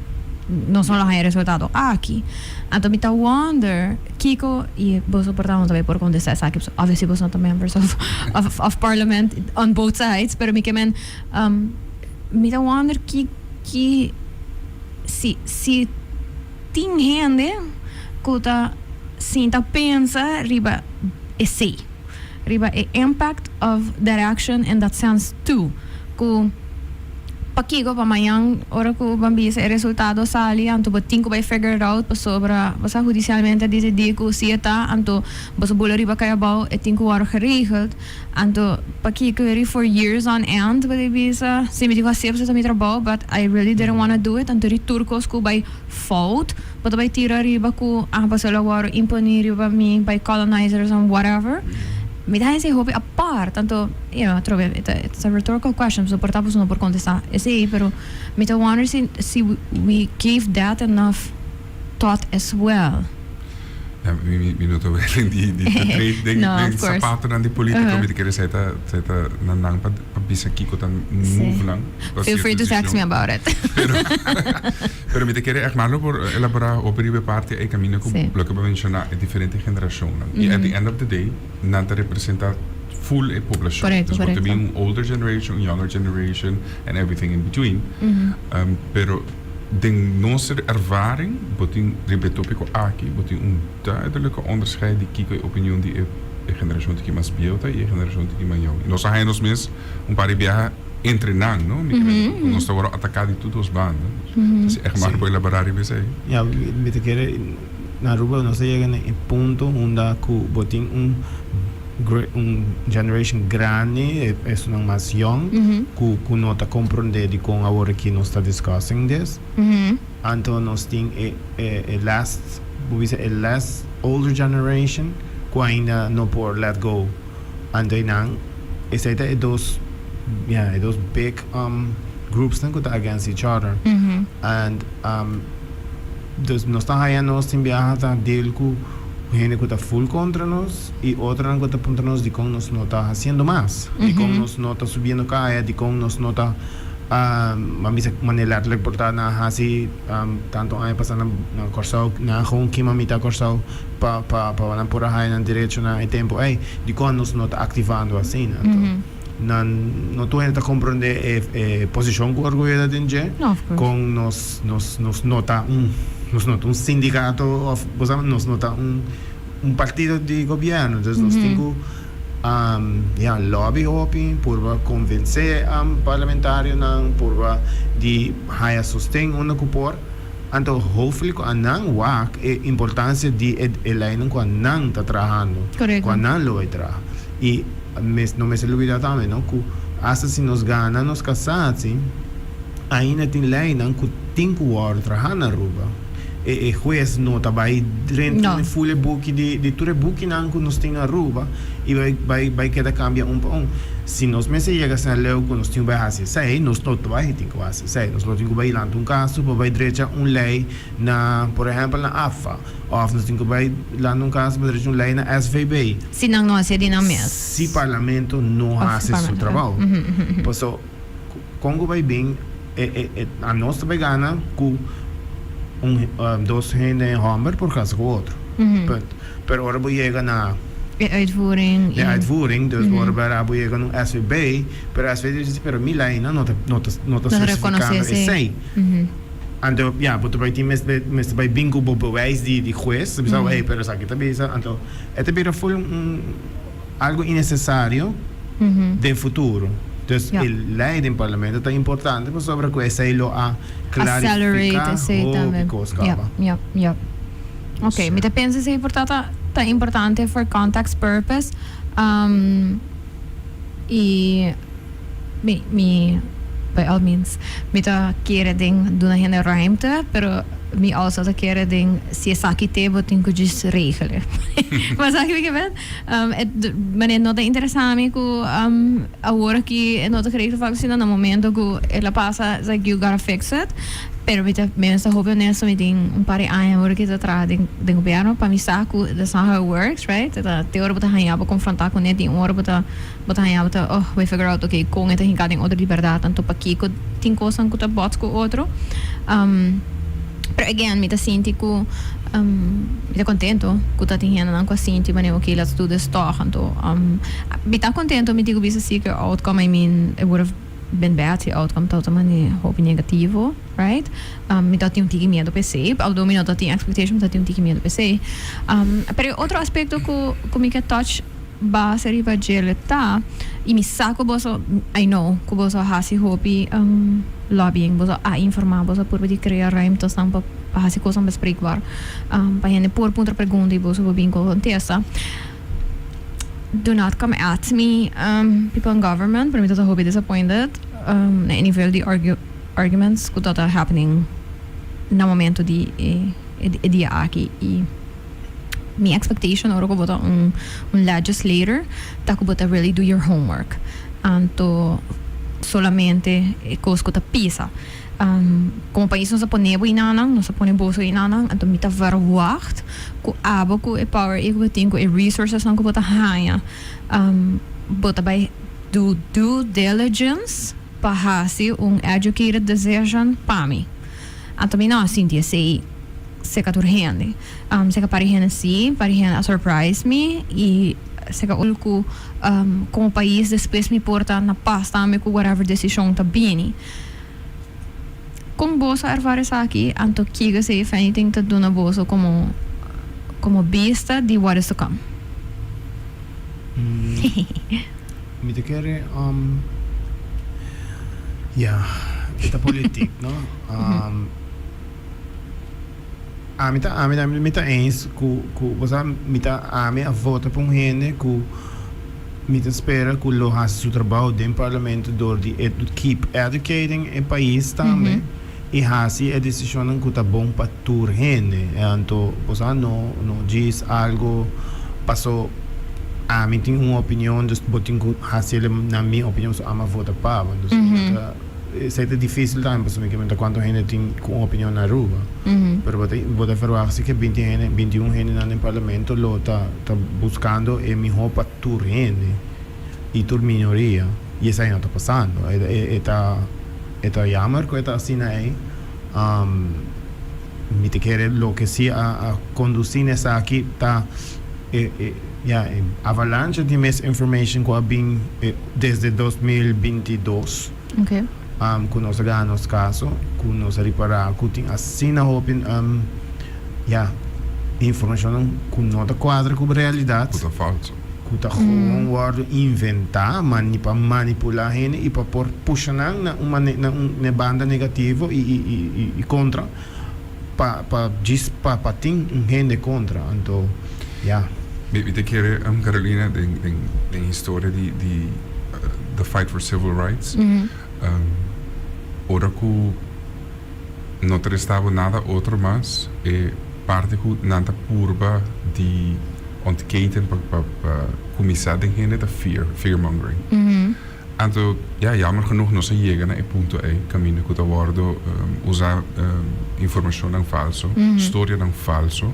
Nos no lo haña e resultado aki. Anto mi ta wonder kiko, y boso por ta no ta bay por contesta esaki, pasobra obviously boso no ta members of of of parliament on both sides, pero mi ke men mi ta wonder ki ki si si tin hende ku ta sinta pensa riba esey, riba e impact of that action in that sense too, ku. Pakiko pa mañan ora ku ban bisa e resultado sali anto bo tin ku bai figure it out pasobra bo sa hudisialmente a disidí ku si e ta anto boso bula riba kai abou e tin ku wòrdu geregeld anto pakiko eri for years on end bo di bisa si mi tin ku hasi pasobra ta mi trabou but I really didn't wanna do it anto eri tur kos ku bai fout bo ta bai tira riba ku ah pasobra lo wòrdu imponí riba mi by colonizers and whatever mi ta hasi hopi apart anto. You know, atrobe e ta it's a rhetorical question, so por ta boso no por contesta esey, pero mi ta wonder si si we gave that enough thought as well. Ja, mi mi mi no ta willing di di ta trade den No, den of course. zapatonan di politico, mi ta kere esey ta esey ta na nan pa pa bisa kico ta move nan pa Feel free cierto to text me decision. about it. Pero pero mi ta kere echt maar lo por elabora hopi riba e parti ey caminda cu loke bo a menciona e diferente generacionnan y at the end of the day nan ta representa full e poblacion. Correcto, Dus bo ta correcto. bin un older generation, un younger generation and everything in between. Pero den nos ervaring bo tin riba e topico aki bo tin un duidelijke onderscheid di kico e opinion di e e generacion tiki mas bieu ta y e generacion tiki mas yong. Y nos a haya nos mes un par di biaha entre nan, no? Mi ke nos ta worde ataca di tur dos banda. Dus echt maar bo elabora riba esey. Ja, mi ta kere na Aruba nos a yega na e punto unda cu bo tin un un generation grandi, esunnan mas young, cu cu no ta comprende dicon awor aki nos ta discussing this. Anto nos tin e e e last, bo bisa e last older generation cu ainda no por let go. Anto einan esey ta e dos, yeah, e dos big groupsnan cu ta against each other. And Dus nos ta haya nos tin biaha ta deal cu hende cu ta full contra nos y otronan cu ta puntra nos dicon nos no ta haciendo mas, dicon nos no ta subiendo caya, dicon nos no ta ban bisa manera letterlijk por ta nan a haci tanto aña pasa na Corsou, nan a gewoon kima mitad Corsou pa pa pa nan por a haya nan derecho na e tempo ey, dicon nos no ta activando asina. Anto nan no tur hende ta comprende e e posicion cu Orgullo ta den dje, con nos nos nos no ta un nos no ta un sindicato of bo sa nos no ta un un partido di gobierno entonces nos tin cu ya lobby hopi purba convence parlamentarionan purba di haya sosten unda cu por anto hopefully cu anan wak e importancia di e e leynan cu anan ta trahando cu anan lo bay traha y Mes no mester lubida tambe no cu hasta si nos gana nos casatie ainda tin leynan cu tin cu wordo traha na Aruba. E e huez no ta bay drenta No. full e buki di di tur e bukinan cu nos tin na Aruba y bay bay bay keda cambia un pa un. Si nos mester yega asina leu cu nos tin cu bay haci esey nos no ta bay tin cu haci esey. Nos lo tin cu bay lanta un caso pa bay drecha un ley na por ehempel na AFA. Of nos tin cu bay lanta un caso pa drecha un ley na SVB. Si nan no haci di nan mes. Si parlamento no Of haci su parlamento, trabao. Paso con cu bay bin e e e anos ta bay gana cu un dos hende homber por casa cu otro. Punt. Pero ora bo yega na. E uitvoering. E uitvoering, dus ora bo bo yega na un SVB, pero SVB ta bisa pero mi leynan no ta no ta no ta No ta specificando reconoce esey. esey. Anto, ya, bo ta bai tin mester mester bai bin ku bo bewijs di di hues, ta bisa, hey, pero esaki ta bisa, anto e ta bira ful un algo innecesario den futuro. Dus e ley den parlamento ta importante pasobra ku esei lo a Accelerate klarifiká esei hopi tambe. kos Yep, kaba. yep, yep. Ok, mi ta pensa esei por ta ta ta importante for context purpose. I mi mi by all means mi ta kere den duna hende ruimte pero mi also ta kere den si esaki te bo tin ku djis regele. Bo sa kiko mi ke men? E manera no ta interesa mi ku awor aki e no ta geregeld of algo asina na momento ku el a pasa it's like you gotta fix it. Pero mi ta mi ta hopi honesto mi tin un par di aña awor ki ta traha den den gobierno pa mi sa ku that's not how it works right ta te ora bo ta haña bo konfronta kuné tin ora bo ta bo ta haña bo ta oh bo figure out okay kon e ta hinka den otro di bèrdat anto pakiko tin kosnan ku ta bots ku otro. Pero again, mi ta sinti ku mi ta contento ku ta tin hendenan ku a sinti manera, "Okay, let's do this toch." Anto mi ta contento, mi tin ku bisa si ku e outcome, I mean, it would have been bad si e outcome tabata manera hopi negativo, right? Mi ta tin un tiki miedo pa esei, although mi no ta tin expectation, mi ta tin un tiki miedo pa esei. Pero e otro aspecto ku mi ke touch base riba djele ta, i mi sa ku boso, I know ku boso a hasi hopi lobbying, boso a informá, boso a purba di krea ruimtesnan pa hasi kosnan bespreekbaar, pa hende por puntra pregunta i boso por bin ku kontesta. Do not come at me, people in government, pero mi ta ta hopi disappointed na e nivel di arguments ku ta ta happening na momento di e dia aki i mi expectation ora ku bo ta un legislator ta ku bo ta really do your homework. Anto solamente e kos ku ta pisa. Komo pais nos a pone bo inanan, nos a pone boso inanan, anto mi ta verwacht ku abo ku e power ei ku bo tin, ku e resourcesnan ku bo ta haña, bo ta bai do due diligence pa hasi un educated decision pa mi. Anto mi no a sinti esei seka tur hende. Seka par di hende si, par di hende a surprise mi i seka ul ku komo pais despues mi por ta na pas tambe ku whatever desishon ta bini. Kon boso a ervaar esaki? Anto kiko esei, if anything, ta duna boso komo komo bista di what is to come? Mi ta kere, ya, e ta politiek, no? Ami ta ami mi ta eens ku ku bo sa mi ta ami a vota pa un hende ku mi ta spera ku lo hasi su trabou den parlamento dor di e keep educating e pais tambe i hasi e desishonnan ku ta bon pa tur hende. Anto bo sa no no djis algo paso ami tin un opinion dus bo tin ku hasi na mi opinion so ami a vota pa bo. Entonces mi ta. Esei ta difícil tambe pasobra mi ke menta cuanto hende tin cu un opinion na Aruba. Pero bo ta bo ta verwacht si ke binti hende, 21 hendenan den parlamento lo ta ta buscando e miho pa tur hende y tur minoria y esei no ta pasando. E e e ta e ta jammer cu e ta asina ei. Mi ta kere loke si a a conduci na esaki ta e e ya e avalancha di misinformation cu a bin desde 2022. Ku nos a gana nos kaso, ku nos a ripará ku tin asina hopi ya informashonnan ku no ta kuadra ku realidat. Ku ta falso. Ku ta gewoon wòrdu inventá mani pa manipulá hende i pa por pusha nan na un mane na un na e banda negativo i i i kontra pa pa djis pa pa tin un hende kontra anto ya. Mi ta kere Carolina den den den historia di di the fight for civil rights ora ku no ta restabo nada otro mas e parti ku nan ta purba di ontketen pa pa pa kuminsá den hende ta fear, fear mongering. Anto, ya, jammer genoeg nos a yega na e punto ei kaminda ku ta wòrdu usá informashonnan falso, storianan falso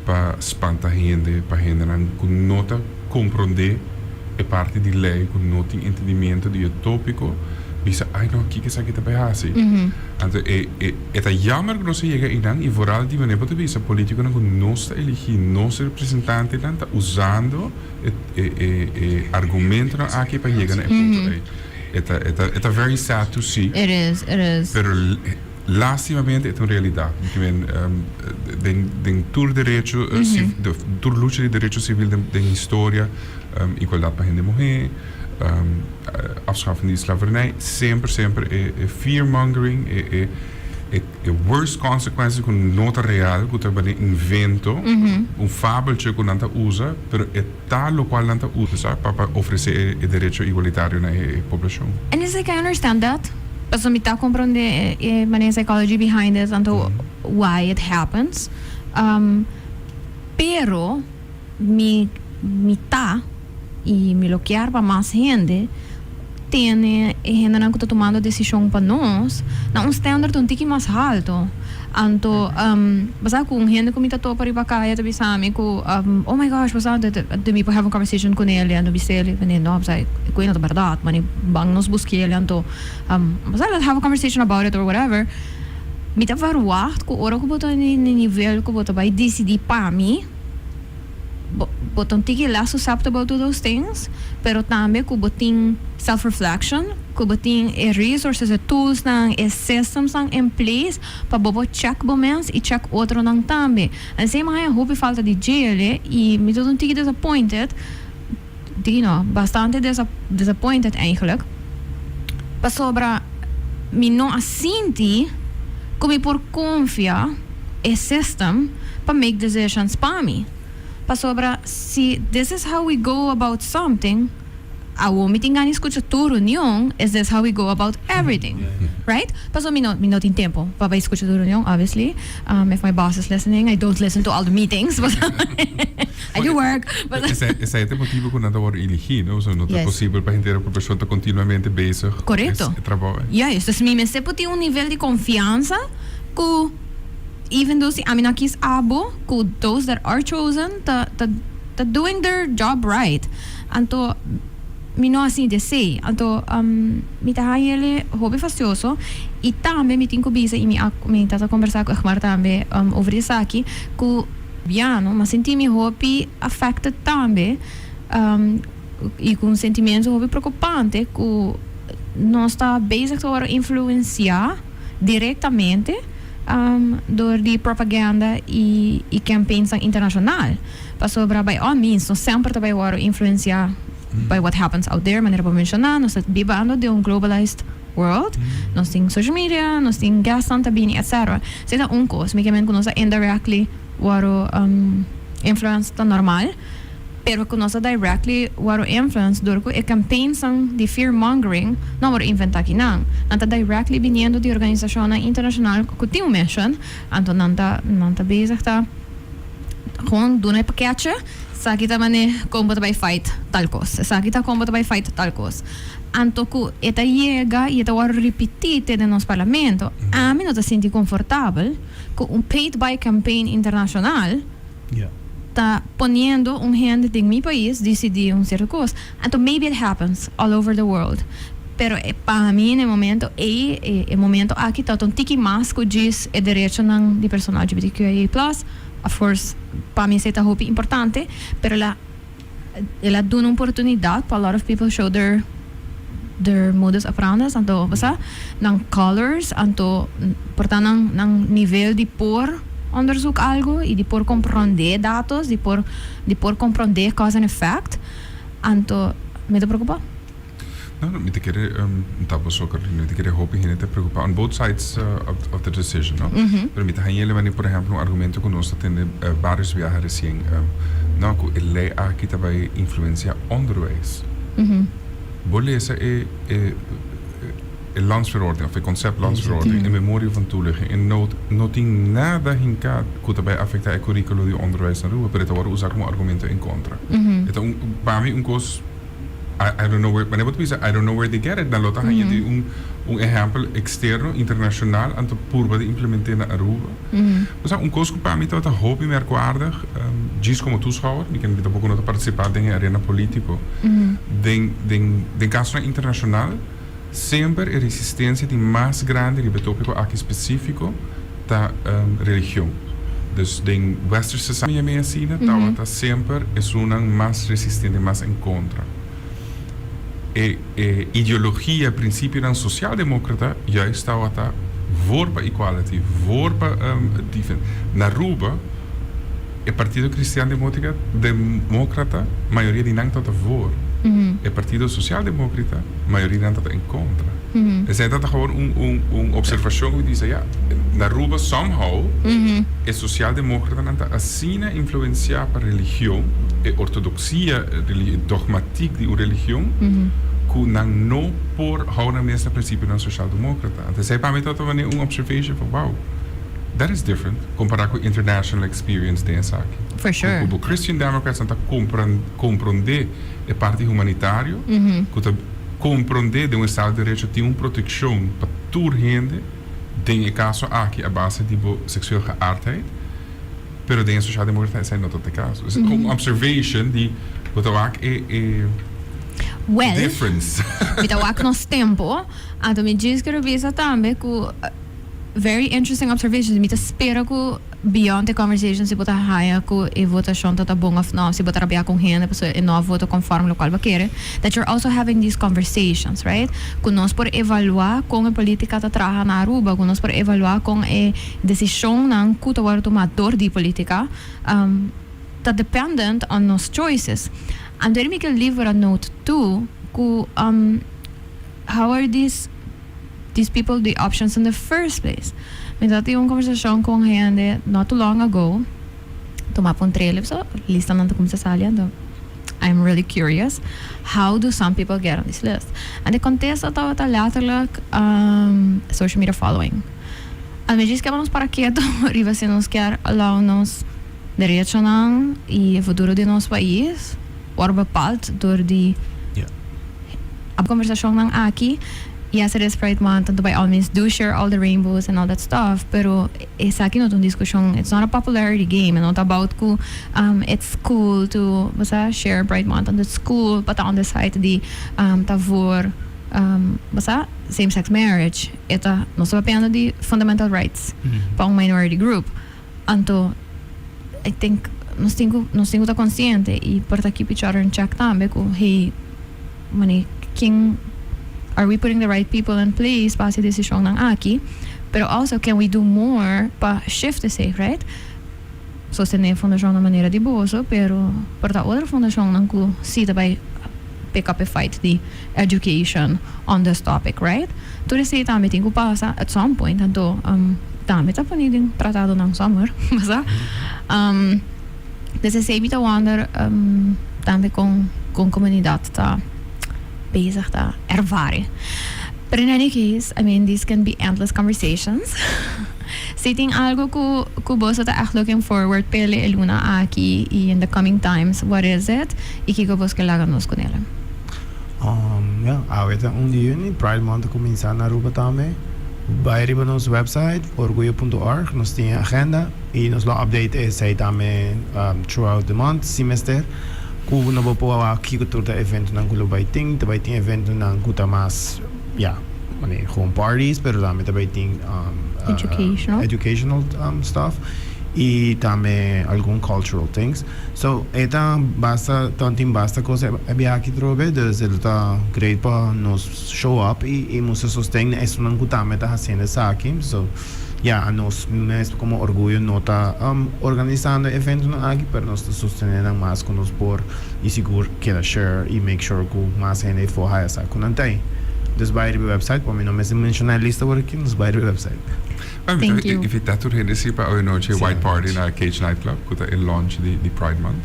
pa spanta hende, pa hendenan ku no ta komprondé e parti di lei, ku no tin entendimiento di e tópiko, bisa, Ai no, kiko esaki ta bai hasi? Anto e e e ta jammer ku nos a yega einan i vooral di manera bo ta bisa polítikonan ku nos ta eligí, nos representantenan ta usando E e e argumentonan aki pa yega na e punto ei. E ta e ta e ta very sad to see. It is, it is. Pero lastimamente e ta un realidat. Mi ke men den den tur derecho tur lucha di derecho sivil den den historia, igualdat pa hende muhé, afschaffing di slavernij, semper semper e e fear mongering, e e e E worst consequences cu no ta real, cu ta bani invento, un fabeltje cu nan ta usa, pero e ta locual nan ta usa pa pa ofrece e derecho igualitario na e poblacion. And it's like I understand that, pasobra mi ta comprende e manera psychology behind it, anto why it happens, pero mi mi ta y mi lo kier pa mas hende tene e hendenan cu ta tumando decision pa nos na un standard un tiki mas halto. Anto bo sa cu un hende cu mi ta topa riba caya ta bisa mi cu oh my gosh bo sa de mi por have un conversation cu nel anto bisel mane no bo sa e cu no ta berdad mane ban nos buskel anto bo sa let's have a conversation about it or whatever. Mi ta verwacht ku ora ku bo ta na e nivel ku bo ta bai disidí pa mi, bo bo ta un tiki less susceptible to those things, pero tambe ku bo tin self reflection, ku bo tin e resources, e toolsnan, e systemsnan in place pa bo por check bo mes i check otronan tambe. Esei mi a haña hopi falta di djele i mi ta un tiki disappointed, tiki no, bastante disappointed eigenlijk, pasobra mi no a sinti ku mi por konfia e system pa make decisions pa mi. Pasobra si this is how we go about something, awo mi tin gana di skucha tur reunion, is this how we go about everything, right? Pasobra mi no mi no tin tempo pa bai skucha tur reunion, obviously. If my boss is listening, I don't listen to all the meetings, but I do work. But Esei ta e motibo ku nan ta wòrdu eligí, no? Pasobra no ta posibel pa henter un persona ta kontinuamente bezig ku e trabou. Juist. Dus mi mester por tin un nivel di konfiansa ku even though si ami no a kis abo, ku those that are chosen ta ta ta doing their job right. Anto mi no a sinti esei. Anto mi ta haña el'e hopi fastioso i tambe mi tin ku bisa i mi a mi ta ta kombersá ku Egmar tambe over di esaki ku biano m'a sinti mi hopi affected tambe i ku un sentimentu hopi preokupante ku nos ta bezig ta wòrdu influensiá direktamente dor di propaganda i i campaignsnan internashonal. Pasobra by all means nos semper ta bai wòrdu influensiá by what happens out there, manera bo menshoná, nos ta bibando den un globalized world, nos tin social media, nos tin guestnan ta bini etc. Esei ta un kos, mi ke men ku nos ta indirectly wòrdu influenced ta normal, pero ku nos ta directly wòrdu influenced dor ku e campaignsnan di fear mongering no a wòrdu inventá akinan, nan ta directly biniendo di organisashonnan internashonal ku tin un mission, anto nan ta nan ta bezig ta. Gewoon duna e paketje, esaki ta mane kon bo ta bai fight tal kos, esaki ta kon bo ta bai fight tal kos. Anto ku e ta yega i e ta wòrdu ripití te den nos parlamento, ami no ta sinti konfortabel ku un paid by campaign internashonal ta poniendo un hende den mi pais disidí un sierto kos. Anto maybe it happens all over the world, pero pa mi na e momento ei, e momento aki ta un tiki mas ku djis e derechonan di persona LGBTQIA plus. Of course, pa mi esei ta hopi importante, pero el a el a duna un oportunidad pa a lot of people show their their modus operandes, anto bo sa, nan colors, anto por ta nan nan nivel di por onderzoek algo y di por comprende datos, di por di por comprende cause and effect, anto mi ta preocupa. No, no, mi ta kere, ta boso, Carolina, mi ta kere hopi hende ta preocupa on both sides of the decision, no? Pero mi ta haña eleva ni, por ehemplo, un argumento cu nos ta tende varios biaha recien, no, cu e ley aki ta bay influencia onderwijs. Bo lesa e, e, e landsverordening, of e concept landsverordening, e memorie van toelichting, e noot, no tin nada hinca cu ta bay afecta e curriculo di onderwijs na Aruba, pero e ta worde usa como argumento en contra. E ta un, pa mi un cos. I don't know where, wanneer bo ta bisa I don't know where they get it, nan lo ta haña di un un ehèmpel eksterno, internashonal, anto purba di implement'é na Aruba. Bo sa, un kos ku pa mi tabata hopi merkwaardig, djis komo toeschouwer, mi ken mi tampoko no ta partisipá den e arena polítiko, den den den kasonan internashonal semper e resistensia di mas grandi riba e tópiko aki spesífiko ta religion. Dus den Western society mi yam'é asina, tabata semper esunnan mas resistente, mas en kontra. E e ideologia, prinsipionan sosialdemókrata juist tabata voor pa equality, voor pa difen. Na Aruba e Partido Cristian Demótica, Demókrata, mayoria di nan tabata voor. E Partido Sosialdemókrita, mayoria di nan tabata en kontra. Esei tabata gewoon un un un observashon ku mi ta bisa, ya, na Aruba somehow e sosialdemókratanan ta asina influensiá pa religion, e ortodoksia, e dogmatik di un religion, ku nan no por hou nan mes na prinsipionan sosialdemókrata. Anto esei pa mi tabata manera un observation van wow, that is different kompará ku international experience den esaki. For sure. Ku bo Christian Democrats nan ta komprondé e parti humanitario, ku ta Komprondé den un estado di derecho tin un protekshon pa tur hende, den e kaso aki a base di bo seksueel geaardheid, pero den e sosialdemokrata esei no ta e kaso. Es un observation di bo ta wak e e Well, difference. mi ta wak nos tempo, anto mi djis kere bisa tambe ku. Very interesting observations. Mi ta spera ku beyond the conversation si bo ta haya ku e votashon ta ta bon of no, si bo ta rabia ku hende pasobra e no a vota conforme lokual bo kere, that you're also having these conversations, right? Ku nos por evalua kon e politica ta traha na Aruba, ku nos por evalua kon e desishonnan ku ta wòrdu tuma dor di politica ta dependent on nos choices. Anto mi ke leave with a note too ku how are these people the options in the first place? Mi ta tin un conversacion cu un hende not too long ago, tuma pa un trailer, so listanan ta cuminsa sali, anto I'm really curious, how do some people get on this list? En de contesta tabata letterlijk social media following. Anto mi djis keba nos para keto riba si nos kier allow nos derechonan y e futuro di nos pais wòrdu bepaald door di e conversacionnan aki. Yes, it is Pride Month, anto by all means do share all the rainbows and all that stuff, pero esaki no ta un discusion, it's not a popularity game, e no ta about cu it's cool to, bo sa, share Pride Month, anto it's cool pa ta on the side di ta voor, bo sa, same sex marriage. E ta, nos ta papiando di fundamental rights pa un minority group, anto I think nos tin cu ta consciente y por ta keep each other in check tambe cu, hey, mane, ken are we putting the right people in place pa haci decisionnan aki? Pero also, can we do more pa shift esey, right? Sostene fundacion na manera di boso, pero por ta otro fundacionnan cu si ta bay pick up a fight di education on this topic, right? Tur esey tambe tin cu pasa at some point, anto tambe ta poni den tratadonan somewhere, basa? Dus esey mi ta wonder tambe con comunidad ta bezig ta ervare. But in any case, I mean, these can be endless conversations. Si tin algo cu boso ta echt looking forward p'e e luna aki y in the coming times, what is it? Y kico boso ke laga nos cu ne? Ja, awe ta 1 di juni, Pride Month a cuminsa na Aruba tambe. Bay riba nos website orguyo.org, nos tin agenda y nos lo update esey tambe throughout the month, si mester. Cu no bo por wak tur ta eventonan cu lo bay tin, ta bay tin eventonan cu ta mas, ja, mane, gewoon parties, pero tambe ta bay tin Educational. Educational stuff y tambe algun cultural things. So, e ta basta, tin basta cos e biaha aki trobe, dus e ta great pa nos show up y mustra sosten na esunnan cu tambe ta haciendo esaki. So, ja, nos mes como Orguyo no ta organisando eventonan aki, pero nos ta sostene nan mas cu nos por y sigur keda share y make sure cu mas hende por haya sa cu nan t'ey. Dus bay riba website, pa mi no mester menciona e lista por aki, nos bay riba website. Thank you. Invita tur hende si pa awe nochi White Party na Cage Nightclub, cu ta e launch di Pride Month.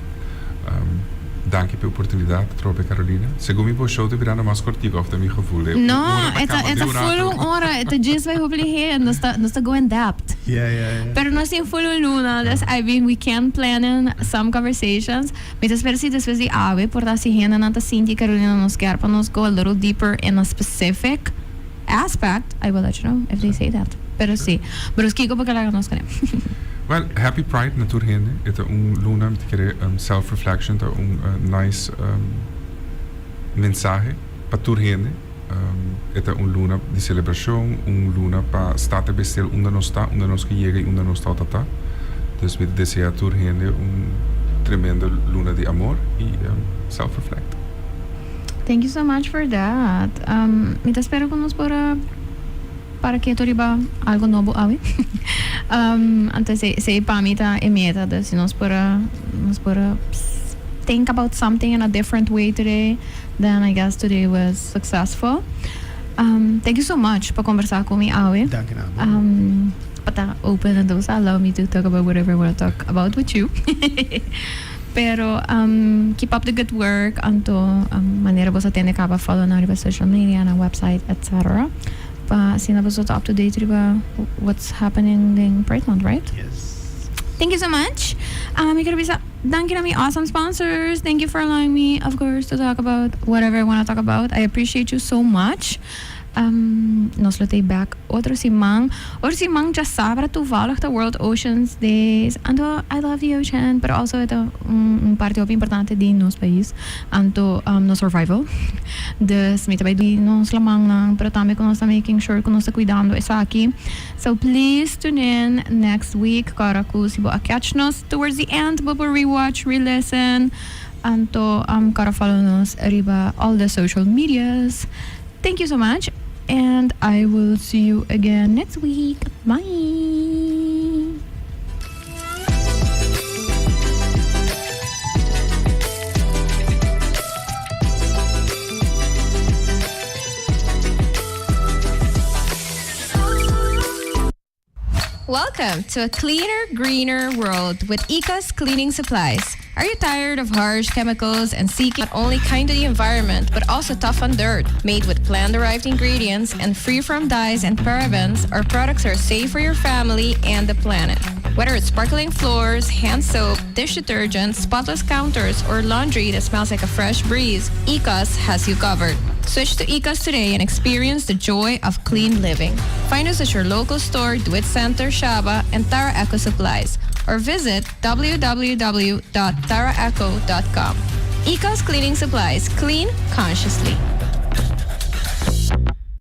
Danki pa e oportunidad, trobe, Carolina. Segun mi, bo show ta birando mas cortico, of ta mi gevoel? No, e ta full un ora, e ta just bay hopi lihe, nos ta go in depth. Pero nos tin full un luna, dus I mean, we can plan in some conversations. Mi ta spera si despues di awe, por ta si hende nan ta sinti, Carolina, nos kier pa nos go a little deeper in a specific aspect, I will let you know if they say that. Pero si, pero kico bo ke laga nos cu ne? Well, happy Pride na tur hende. E ta un luna, mi ta kere self-reflection, ta un nice mensahe pa tur hende. E ta un luna di celebracion, un luna pa start bij stil unda nos ta, unda nos ke yega y unda nos ta ta. Dus mi ta desea tur hende un tremendo luna di amor y self-reflect. Thank you so much for that. Mi ta spera cu nos por para keto riba algo nobo awe. Anto esey pa mi ta e meta, dus si nos por think about something in a different way today, then I guess today was successful. Thank you so much pa combersa cu mi awe. Danki na. Pa ta open and also allow me to talk about whatever I want to talk about with you. Pero keep up the good work, anto manera bo tende caba, follow na riba social media, na website, etc. Pa asina bo ta up to date riba what's happening in Pride Month, right? Yes. Thank you so much. Mi kier bisa thank you to my awesome sponsors. Thank you for allowing me, of course, to talk about whatever I want to talk about. I appreciate you so much. Um, nos lo t'ey back otro siman. Otro siman djasabra toevallig ta World Oceans Days. Anto I love the ocean, pero also e ta un, un parti hopi importante di nos pais. Anto um, nos survival. Dus mi ta bay di nos lamannan, pero tambe cu nos ta making sure cu nos ta cuidando esaki. So please tune in next week. Cora cu si bo a catch nos towards the end, bo por rewatch, re-listen. Anto um, cora follow nos riba all the social medias. Thank you so much and I will see you again next week. Bye. Welcome to a cleaner, greener world with Ecos Cleaning Supplies. Are you tired of harsh chemicals and seeking not only kind to the environment, but also tough on dirt? Made with plant-derived ingredients and free from dyes and parabens, our products are safe for your family and the planet. Whether it's sparkling floors, hand soap, dish detergent, spotless counters, or laundry that smells like a fresh breeze, Ecos has you covered. Switch to Ecos today and experience the joy of clean living. Find us at your local store, Do It Center, Shaba, and Tara Eco Supplies, or visit www.taraeco.com. Ecos Cleaning Supplies, clean consciously.